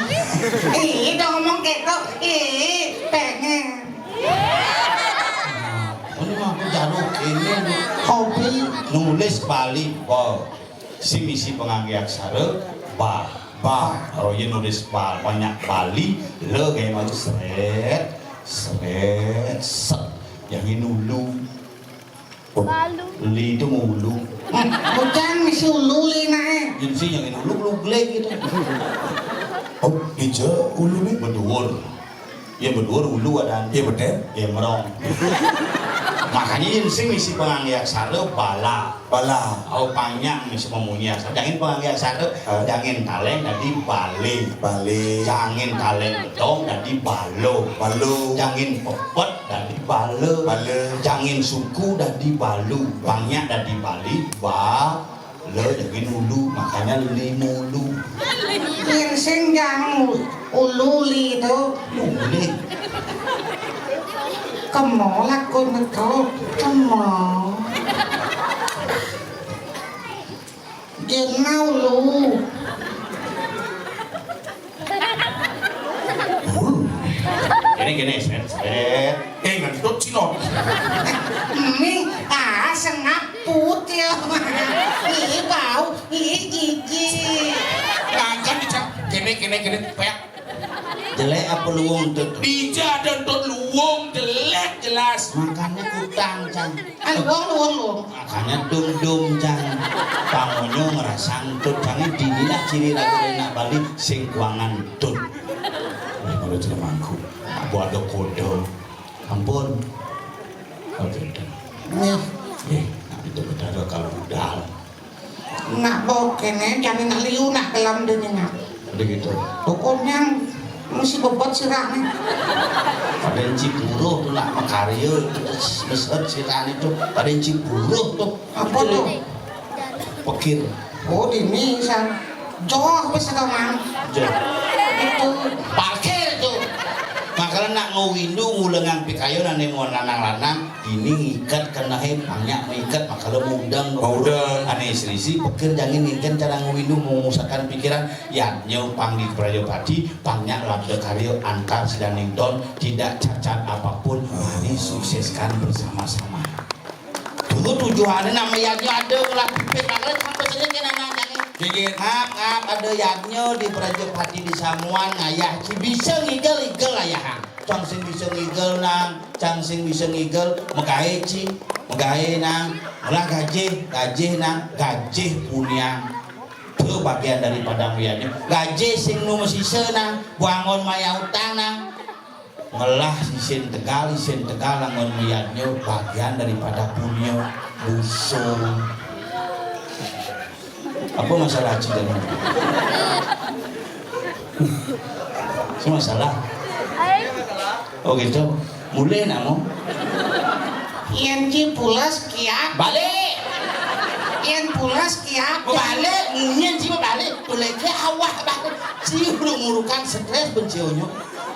Ih, dong ngomong kéto. Ih, pengen. Nah, ini mah aku jaru ini hobi nulis Bali. Wow. Si misi pengangge aksara ba. Ba. Oh, iya nulis ba. Banyak Bali. Le kayak mau seret, seret, set. Yang ini ulu. Balu. Li itu ngulu. Bujang misi ulu li nae. Jadi sih yang ini ulu, ulu glek gitu. Oh, dija uluné? Madhuwur. Ya madhuwur ulu adan. Ya bener. Ya merong. Makanya yén sing misi pangangge aksara bala. Bala. Au panjang misi mamunyi aksara. Jangin pangangge aksara. Ah. Jangin taléng dadi balé. Balé. Jangin taléng bedong dadi balo. Balo. Jangin pepet dadi bala. Bala. Jangin suku dadi balu. Banyak dadi bali. Ba Lo jagin ulu, makanya lima ulu. Yén sing jang ulu li to. Uli. Kemo lakon to. Kemo. Yén mau ulu. Kéné, kéné, sét, sét. Eh, ngentut sih lo. Ini, ah, sengaput ya. Ini bau, ini jijik. Kagak nih, Cak. Kéné, kéné, kéné, peak. Jelek apa luwung tuh? Dija ada entut luwung, jelek jelas. Makannya kutang, Cang. Kan luwung, luwung, luwung. Makanya dum-dum, Cang. Pangonyo ngerasa entut, Cang. Dinilah ciri raga anak Bali, sing kuangan entut. Wih, kalau jelek mangku. Apa ada kode? Ampun. Oke, udah. Nih. Eh, nak itu betara kalau udah. Nak bau kéné, jani nak liu, nak kelam dene nak. Udah gitu. Pokoknya mesti bebot sirahnya. Pada ciburu tuh nak makarya, meset sirahnya tuh. Pada ciburu tuh. Apa tuh? Pikir. Oh, dini san. Joh wis to, Mang. Joh. Itu. Parkir tuh. Makanya nak ngawindu ngulengang pikayon ane mau lanang-lanang, ini ngiket kenahe banyak mengiket, makanya mudeng. Mudeng. Ane istri si pikir jangan ngiket cara ngawindu memusatkan pikiran, yadnya pang di Prajapati, banyak labda karya antar sidaning don, tidak cacat apapun, mari sukseskan bersama-sama. Dulu tujuannya nama yadnya ada ngelah pipit, makanya sampai sini kena nanya. Dikit. Ngap, ngap, ada yadnya di Prajapati di Samuan, ngayah, ci bisa ngigel, igel ayahan. Cang sing bisa ngigel nang, cang sing bisa ngigel, megae ci, megae nang, ngelah gajih, gajih nang, gajih puniang. Itu bagian daripada muyanya. Gajih sing nu mesisa nang, buangon maya utang nang. Ngelah isin tegal, isin tegal anggon miyadnya bagian daripada punya busung. Apa masalah ci tadi? Itu masalah. Oh gitu. Mulai namo. Yén ci pules kiak. Balik. Yén pules kiak. Balik, munyin ci balik. Boleh ke awak balik. Ci udah ngurukan stres bencionyo.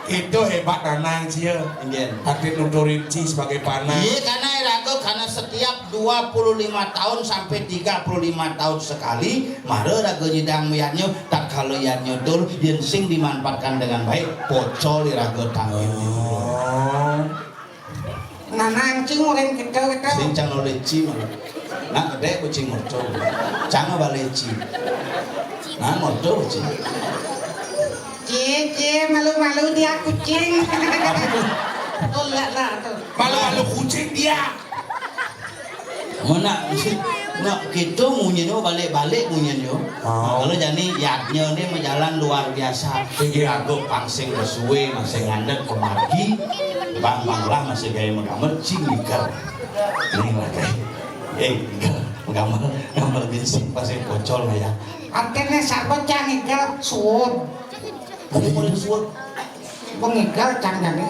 Itu hebat nanang cia. Nggih. Tapi nuturin ci sebagai panah. Iya, karena iraga karena setiap dua puluh lima tahun sampai tiga puluh lima tahun sekali, mara raga nyidang yadnya, tatkala yadnya dul, yen sing dimanfaatkan dengan baik, pocol iraga tanggil. Oh. Nah, nah, cing orang kita, kita. Sing cang oleh ci malah. Nak gedé kucing moco. Cang balik ci. Nah, moco ci. Ci, ci, malu-malu dia kucing. Apa tuh? Oh, lah, lah, tuh. Malu-malu kucing dia. Mana sih? Nak gitu munyinya balik-balik munyinya. Oh. Kalau jani yadnya ni majalan luar biasa. Iya. Aku pangsing kesuwe masih ngandek kemargi. Bang Banglah masih gaya megamel cing ikel. Ini lagi. Eh, ikel megamel, gamel ginsing pasti pocol ya. Artinya siapa cang ikel suwun. Apa itu suwun? Pengikel cang jani.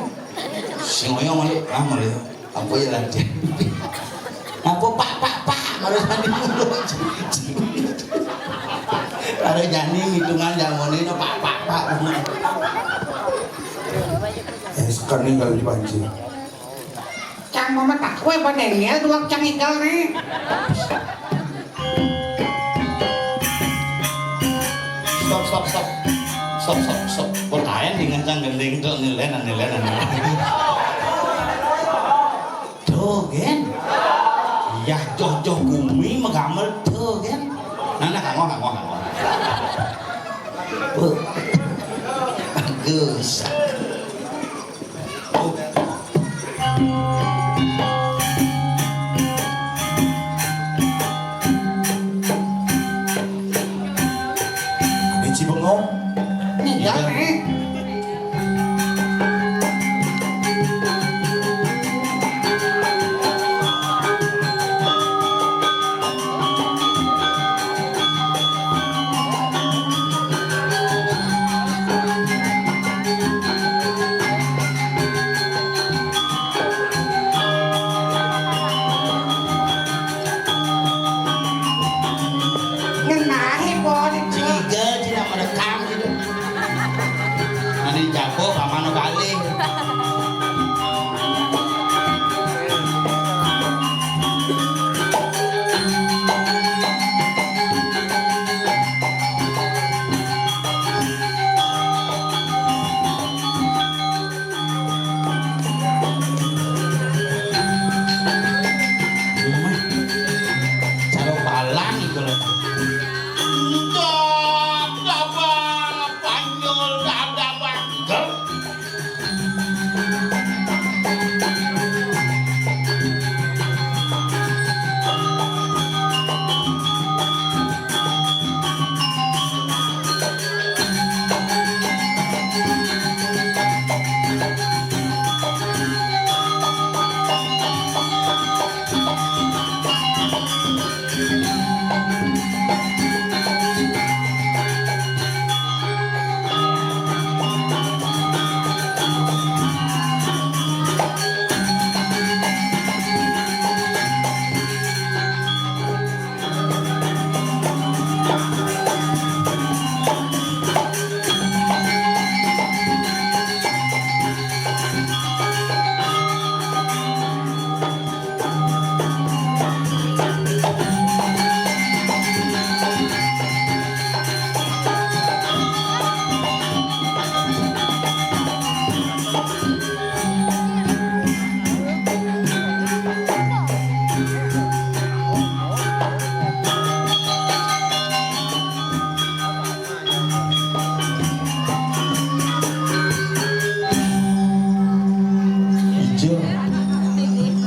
Sing oyong malu, ah malu. Apa ya lagi? Apa pak pak pak malu tadi mulu. Ada jani hitungan jamu ini pak pak pak. Eh, sekarang kalau dipancing. Cang mama tak kue apa Daniel dua cang ikel nih. Stop, stop, stop. Stop, stop, stop. Kok taen dengan cang gending itu nilai, nilai, nilai. Tuh, gen. Yah, joh, joh, gumi, megamel, tuh, gen. Nah, nah, kamu, kamu, kamu. Tuh. Bagus. Ini Cibengong. Iya.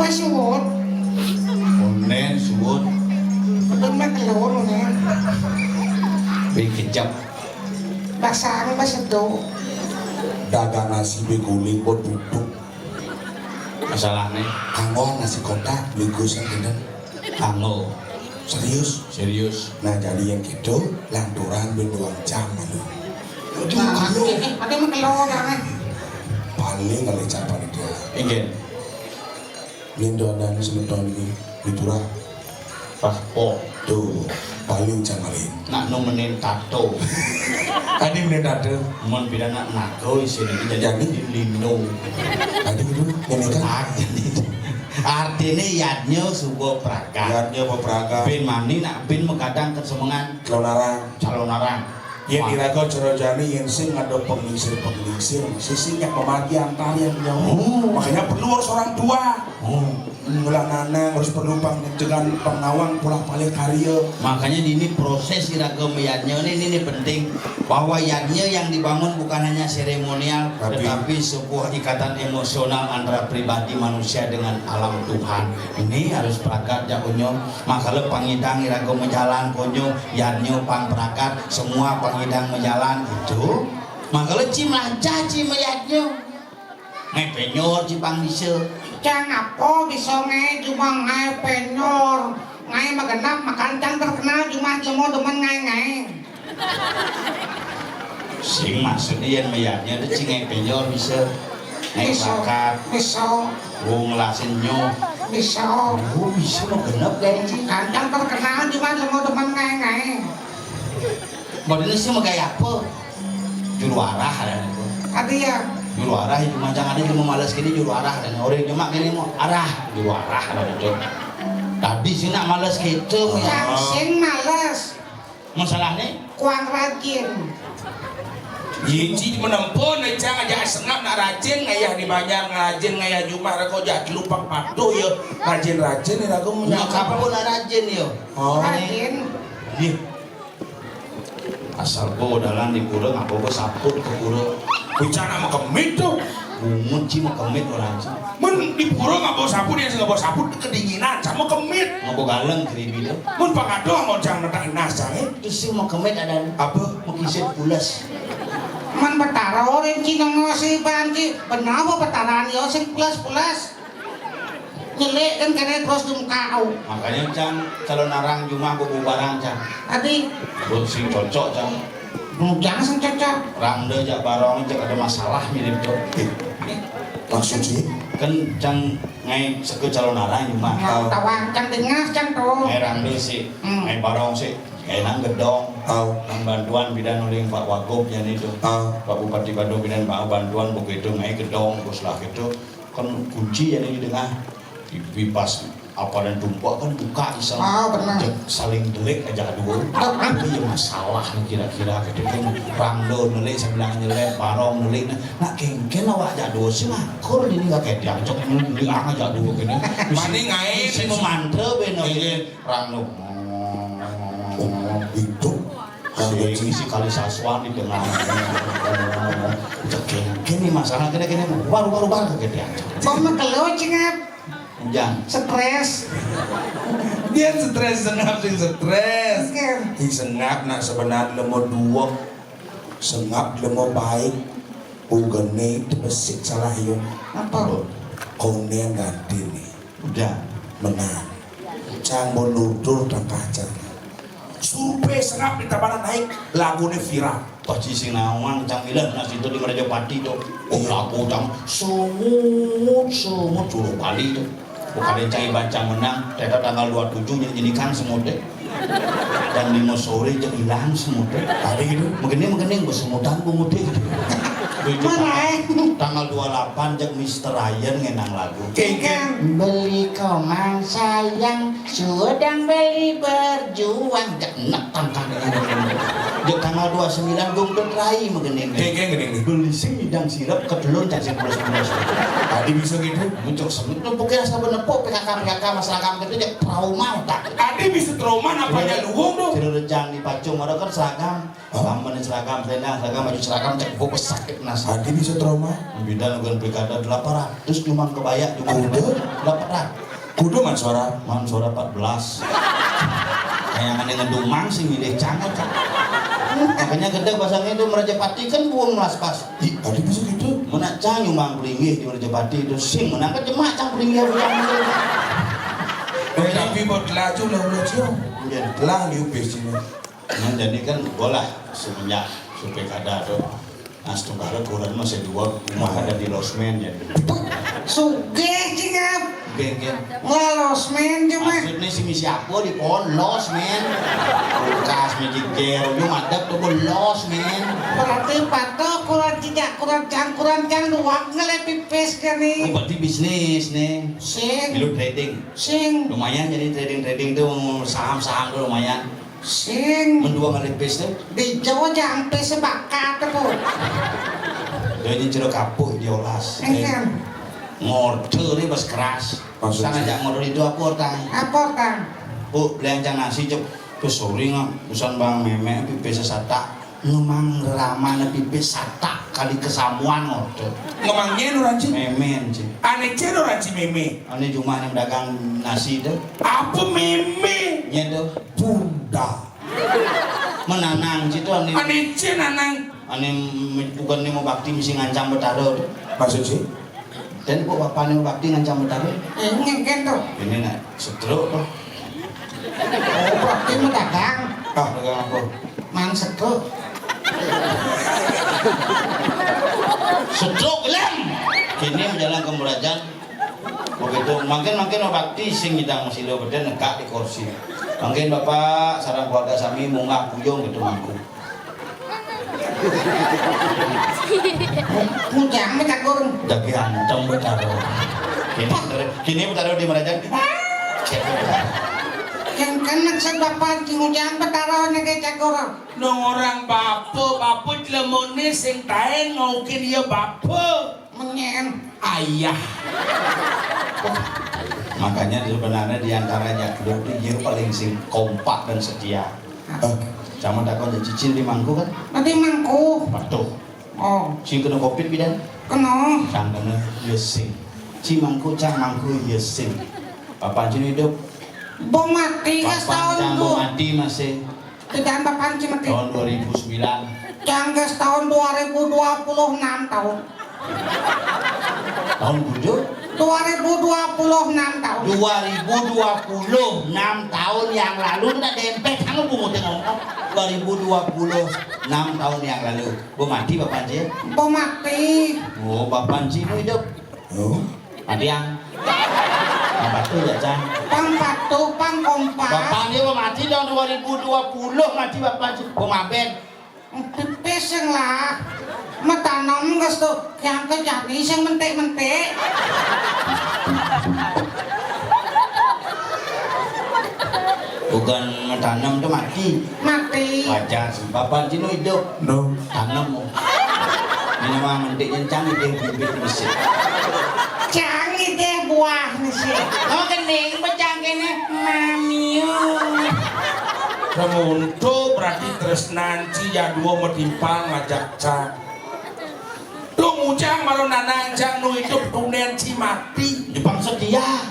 Pas suwut. Onen suwut. Betul mah telur, onen. Wih, kejap. Basang, basedo. Dagang nasi beguling buat duduk. Masalahnya? Kanggo nasi kotak, minggu sing pinten? Kanggo. Serius? Serius. Nah, jadi yang gitu, lanturan ben dua jam lalu. Aduh, aduh. Eh, eh, ada mah telur, jangan. Paling kali cap panitia. Inggih. Yen doanan semeton iki, Mitra. Pas po. Tuh, paling jam kali. Nak nemenin tato. Tadi menit tato. Mon pidana nago isin iki jadi Jadi? Lino. Tadi itu, ini kan? Artine, artine yadnya suba pragat. Yadnya apa pragat? Bin mani nak bin makadang kesemengan Calon arang. Calon arang. Yen Wah. Iraga cara jani yen sing ada penglingsir-penglingsir, sisi nyak memati antar yang nyawa. Oh. Makanya perlu harus orang tua. Oh. Mula nanang harus perlu pang dengan pengawang pola pale karya. Makanya di ini proses iraga meyadnya ini, ini, ini penting bahwa yadnya yang dibangun bukan hanya seremonial Tapi tetapi sebuah ikatan emosional antara pribadi manusia dengan alam Tuhan. Ini harus pragat jak unyo. Makala pangidang iraga majalan konyo, yadnyo pang pragat, semua pangidang majalan itu. Makala ci melancah ci mayadnyo. Ngai penyor ci pang bisa. Cang apa bisa ngai cuma ngai penyor. Ngai magenap makan cang terkenal cuma jemo demen ngai-ngai. Sing maksudnya yen mayadnya tu ci ngai penyor bisa. Ngai Bisa. Bakat. Bisa. Wong lasin nyo. Bisa. Oh, bisa mah genep dari ci. Kancang terkenal cuma lemo demen ngai-ngai. Modalnya sih mau kayak apa? Juru arah ada itu. Ada ya. Juru arah itu macam ada cuma males gini juru arah dan orang cuma gini mau arah juru arah ada itu. Tadi sih nak males gitu ya. Yang sing males. Masalahnya? Kuang rajin. Yiji menempo nih cang aja sengap nak rajin ngayah di banjar ngajin ngayah jumah reko jak lupak patuh ya rajin-rajin nih aku Nya punya kapan nak rajin yo? Oh. Rajin. Ih. Asal ko dalan di pura ngapa ko saput ke pura. Bicara mah kemit tuh. Bungut ci mah kemit orang ci. Men di pura ngapa saput yang ngapa saput kedinginan sama kemit. Ngapa galeng keribi tuh. Men pakato mau cang netak nas cang eh. Itu sih mau kemit ada Apa? Mau kisit pules. Man betara orang ci nang ngasi banci. Benar apa betaran yo sing pules-pules. Nyelik kan kene terus dum kau. Makanya cang kalau narang jumah bubu barang cang. Adi. Buat sing cocok cang. Jangan sing cocok. Rangda jak barong jak ada masalah mirip tuh. Maksud sih? Kan cang ngai seke calon arang jumah. Nah, tawang cang dengar cang tuh. Ngai rangda sih, Hmm. Ngai barong sih, ngai nang gedong. Au. Nang bantuan bidan uling Pak Wagub yang itu. Au. Pak Bupati Bandung bidan mau bantuan begitu ngai gedong bos lah gitu. Kan kunci yang ini dengar. Di pas apa dan tumpuk kan buka iseng. Ah, benar. Cek saling delik aja dua. Benar. Itu ya masalah nih kira-kira gitu kan. Rangda nelik sambil nyelet, barong nelik. Nah, nah kengken awak aja dua sih ngakur ini nggak kayak diajak di ang aja dua gini. Mani ngai Mesti memantra bener Iya. Rangda. Oh, itu. Sing isi kali sasuan di tengah. Cek kengken nih masalah kene-kene. Baru-baru banget kayak diajak. Kok mah kelo cengap? Jangan. Stres. Dia stres sengap sing stres. Oke. Di sengap nak sebenarnya lemo dua. Sengap lemo baik. Ugene tepesik salah yo. Apa? Konen ganti nih. Udah. Menang. Cang mau nutur dan kacang. Survei sengap di Tabanan naik. Lagune viral. Paci sing nawang cang ilah nasi itu di Merajapati tuh. Oh lagu cang semut semut dulu kali tuh. Bukan cai bancang menang, ternyata tanggal dua tujuh nyanyikan semut deh. Dan lima sore cek hilang semut deh. Hari itu. Begini begini bersemutan bungut deh. Itu Mana, tanggal, eh? Tanggal dua delapan cek Mister Ryan ngenang lagu. Kengkeng. Beli komang sayang, sudah beli berjuang. Cek enak tangkang. Jek tanggal dua sembilan gong dot rai magening. Geng, geng, geng. Beli sing nyidang sirep ketelun cacing plus plus. Tadi bisa gitu. Muncul semut tuh pokoknya asa benepuk P K K, P K K masyarakat gitu, jek trauma otak. Tadi bisa trauma, apanya luwung tuh? Cerejang di pacung ada kan seragam. Hah? Lamun seragam, selendang seragam, baju seragam, cek buku sakit nas. Tadi bisa trauma. Bida nugan pilkada delapan ratus cuman kebaya cuman. Kudu? Delapan ratus. Kudu man suara. Man suara empat belas. Kayak ada ngedumang sih milih canget. Makanya gede pasang itu Merajapati kan buang melas pas. Ih, tadi bisa gitu. Mana cang nyumbang pelinggih di Merajapati itu sing menang kan jemak cang pelinggih bukan. Eh, tapi buat laju lah udah cium. Iya. Lah liu pes ini. Nah, jadi kan bola semenjak supaya kada tuh. Nah, setunggal kurang masih dua rumah ada di losmen jadi. Sugih cingap. Geng, geng. Lah losmen cuma. Maksudnya si misi apa di pohon losmen? Kulkas, magic jar, ujung madep tuh pun losmen. Berarti patuh kurang cicak, kurang cang, kurang cang duak ngelai pipis kan nih. Oh, berarti bisnis nih. Sing. Milu trading. Sing. Lumayan jadi trading-trading tuh saham-saham tuh lumayan. Sing. Mendua kali pis tuh. Di Jawa jampe sebakat tuh. Dia ini jeruk kapuk diolas. Enggak. Ngorder nih bas keras. Maksudnya? Sana ajak ngorder itu apa ortang? Apa ortang? Bu, belanja nasi cep. Tuh sorry nggak, usan bang meme pipis satak. Ngemang ramana pipis satak kali kesamuan ngorder. Ngemangnya nuranci? Meme anci. Ane cen nuranci meme. Ane cuma yang dagang nasi tuh. Apa meme? Nya tuh. Bunda. Menanang situ ane. Ane cen nanang. Ane bukan nih mau bakti mesti ngancam betara tuh. Maksud sih? Dan kok bapaknya bakti ngancam betara? Ini kan tuh. Ini nak stroke tuh. Oh, bakti mau dagang. Ah, dagang apa? Mang stroke. Stroke gelem. Kini menjalan ke Murajan. Begitu, mungkin mungkin bakti sing nyidang masih lo beden negak di kursi. Mungkin bapak sarang keluarga sami munggah puyung gitu mangku. Ngujang mecak gurun. Dagi antem betaro. Kini betaro, kini betaro di mana aja? Yang kena sebab panci ngujang betaro nege cakor. Nong orang bape, bape jelemone sing taen ngaukin ya bape. Menyen. Ayah. Makanya sebenarnya di antara jakdut itu dia paling sing kompak dan setia. Eh, sama takon ya cicil di mangku kan? Nanti mangku. Patuh. Oh. Sing kena covid bidan? Kena. Cang kena ya sing. Ci mangku cang mangku ya sing. Papan cini hidup. Bo mati ya setahun cang bo mati masih. Tidak bapak cing mati. Tahun dua ribu sembilan. Cang ge setahun dua ribu dua puluh enam tahun. Tahun tujuh? Dua ribu dua puluh enam tahun. Dua ribu dua puluh enam tahun yang lalu, ndak dempet kamu pungutin ngomong. Dua ribu dua puluh enam tahun yang lalu. Bo mati bapak anci? Bo mati. Oh, bapak anci itu hidup. Oh. Mati yang. Apa tuh ya, Cang? Pang patuh, pang kompak. Bapak dia bo mati tahun dua ribu dua puluh, mati bapak anci. Bo mabet. Pipis yang lah. Metanom gas tuh, yang kejadi yang mentik-mentik. Bukan metanom tuh mati. Mati. Wajar sih. Bapak anci nu hidup. No. Tanem. Ini mah mentik yang cang itu bibit besi. Cang itu buah besi. Oh, gending pecang kene. Mamiu. Semuntu berarti tresnan ci jadua metimpang ngajak cang. Tuh mujang malu nanang cang nu hidup tunen ci mati. Jepang setia.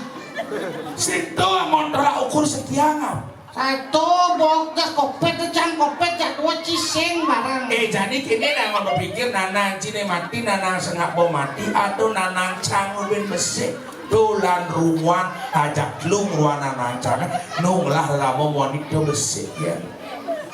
Situ amun tolak ukur setia ngap. Satu bogas kopet tuh cang kopet jadua cising barang. Eh, jadi kini nang berpikir nanang cine mati, nanang sengap bo mati, atau nanang cang ubin besi. Tulan ruan ajak lu ruan nanang cang nung lah lama wanita besi ya.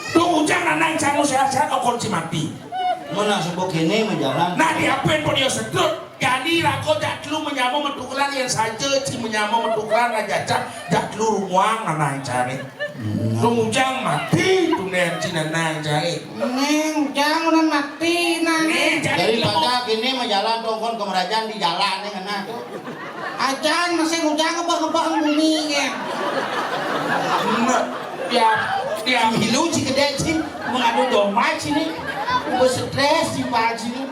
Tuh ujang nanang cang sehat-sehat okon ci mati. Mana sebab kini menjalan. Nah, diapain pun dia sedut. Gani rako jak telu menyamo metukelan yang saja ci menyamo metukelan aja cak jak telu rumuang nanang cari. Hmm. Tumujang mati tunen ci nanang cari. Neng, jangan udah mati nang. Nih, jadi daripada kini menjalan tongkon ke merajaan di jalan nih kena. Ajan masih ngujang ngebak-ngebak bumi ya. Nah, ya. Ya, milu ci gedé ci, mengadu domba ci ni. Gua stres ci Pak Haji ni.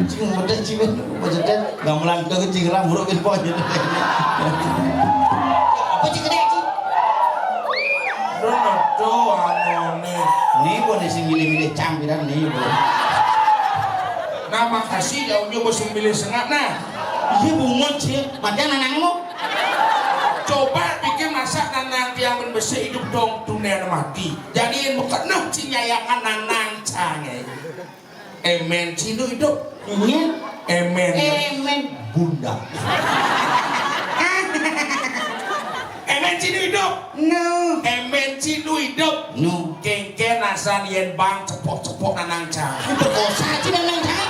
Ci ngedé ci, gua stres. Gamelan tuh ci ngelam buruk gitu aja. Apa ci gedé ci? Dono doang ngone. Ni gua nih sing milih-milih campiran ni gua. Nah, makasih ya, unjuk bos milih sengak nah. Iya bungut ci, matian anakmu. Coba pikir masa nanang tiang ben besi hidup dong dunia mati. Jadi yang bukan nah cinyayakan nanang cange. Emen cindu hidup. Iya. Emen. Emen. Bunda. Emen cindu hidup. No. Emen cindu hidup. No. Kengken asan yen bang cepok-cepok nanang cange. Perkosa aja memang cange.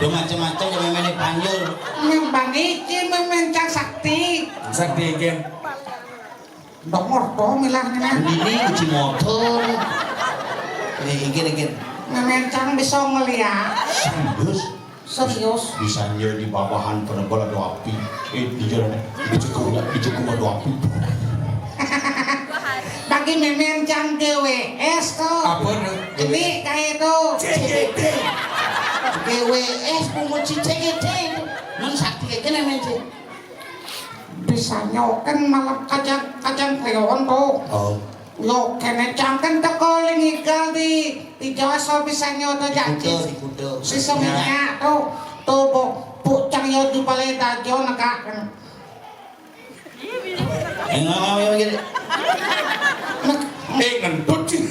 Udah macam-macam ya memang ini panjul. Yang bang iki memang cang sakti. Sakti ken. Dok morto milah nih. Ini uji motor. Nih, ingin, ingin. Memencang bisa ngeliat. Serius? Serius. Bisanya di babahan penebel ada api. Eh, di jalan, di jukung, di jukung ada api. Bagi memencang D W S tuh. Apa tuh? Ini kayak itu. C G T. D W S pungut si C G T itu. Nun sakti aja namanya. Bisa nyoken malam kacang, kacang kliwon tuh. Oh. Yo kene cangken teko ling igal di, di Jawa so bisa nyoto janji. Di Kuta, di Kuta. Bisa minyak tuh. Tuh bu, bu cang yo di balai dajo negaken. Eh, ngomong, ngomong, ngomong. Eh, ngentut sih.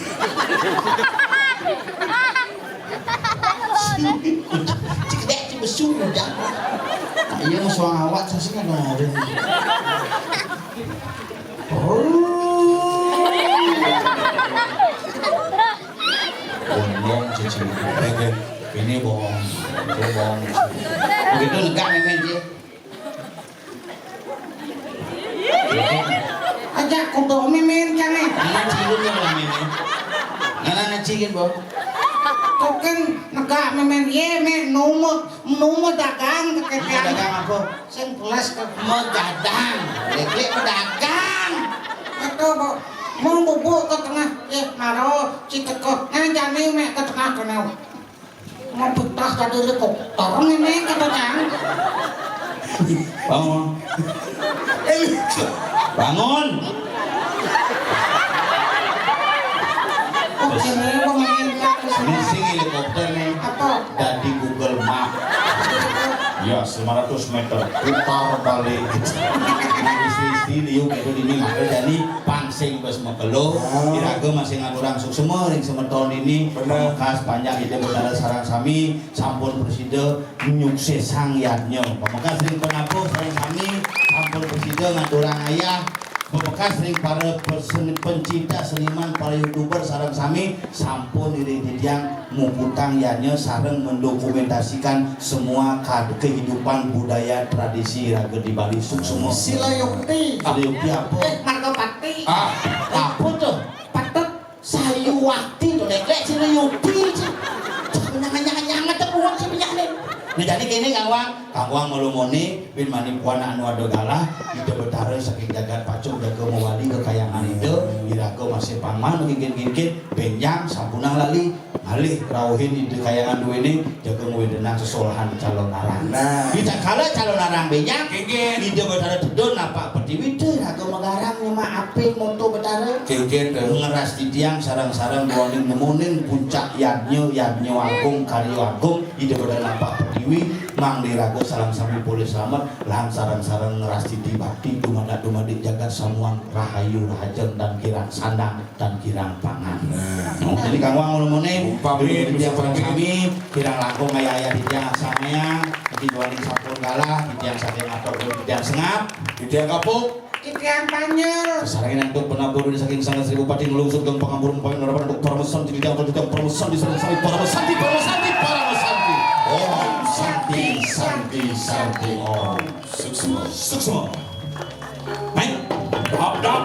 Cik dek, cik besu, udah. Iya, mau suang awak, saya sih nggak dengerin. Oh. Bohong, cici. Ini bohong. Ini bohong. Begitu negak memang dia. Aja kudu mimin kene. Anak cilik yang lah mimin. Anak anak cilik, Bo. Token negak mimin ye me numu numu dagang. Anak kekepian. Dagang apa? Sing pulas ke. Megadang. Lek pedagang. Atau, Bo, mau bubuk ke tengah. Eh, maro, citeko. Nah, jani me ke tengah kena. Mau betah tadi helikopter ini, kata Cang. Bangun. Bangun. Oh, ini pemerintah. Ini sing helikopter nih. Apa? Dari Google Map. Ya, sembilan ratus meter putar balik. Nah, istri-istri liu gitu ini, maka jadi pansing bes mekelo. Oh. Iraga masih ngaturang suksema ring semeton ini. Benar. Pamekas panjang hidup Betara sareng sami, sampun prasida nyuksesang yadnya. Pamekas ring penabuh sareng sami, sampun prasida ngaturang ayah. Pamekas ring para pesen-, pencinta seniman, para YouTuber sareng sami, sampun iring titiang muputang yadnya sareng mendokumentasikan semua kad-, kehidupan budaya tradisi raga di Bali. Suksema. Sila yukti. Sila yukti apa? Eh, marga bakti. Ah, apa tuh? Patut. Sayuwakti to, Dek. Lek sing nyupi, sing nyang-nyang-nyang tepuan sing penyakit. Nah, jadi kene, Kang Wang, Kang Wang malumone, bin mani puan anu ada galah, Ida Betara saking jagat pacung jaga mawali kekayangan Ida, iraga masih pangman ngingkin-ngingkin, benjang sampunang lali, malih rauhin Ida kayangan duwene, jaga ngwedenang sesolahan calon arang. Nah. Ditatkala calon arang benjang, Kengken. Ida Betara tedun napak petiwi, iraga magarang nyemak aping moto Betara. Kengken, to. Ngeras titiang sareng-sareng duaning nemoning puncak yadnya, yadnya agung, karya agung, Ida Betara napak petiwi, mangda iraga sareng sami polih slamet, lan sareng-sareng ngeras titi bakti, dumadak-dumadik jagat samuan rahayu, rahajeng, dan kirang sandang. Dan kirang pangan. Nah. Nah, jadi Kang Wang, ulun muni, umpami, titiang sareng sami, kirang langkung ayah-ayah titiang aksana, jadi duaning sampun galah, titiang saking atur, titiang sengap, titiang kapuk, titiang panjul. Sarengin antuk penabur saking Sangga Seribu Pati ngelungsur kang pangampura, umpami narapan antuk paramasanti, titiang antuk titiang paramasanti, sareng sami paramasanti, paramasanti, paramasanti. Om Santi, Santi, Santi, Om. Suksma. Suksma. Baik. Abda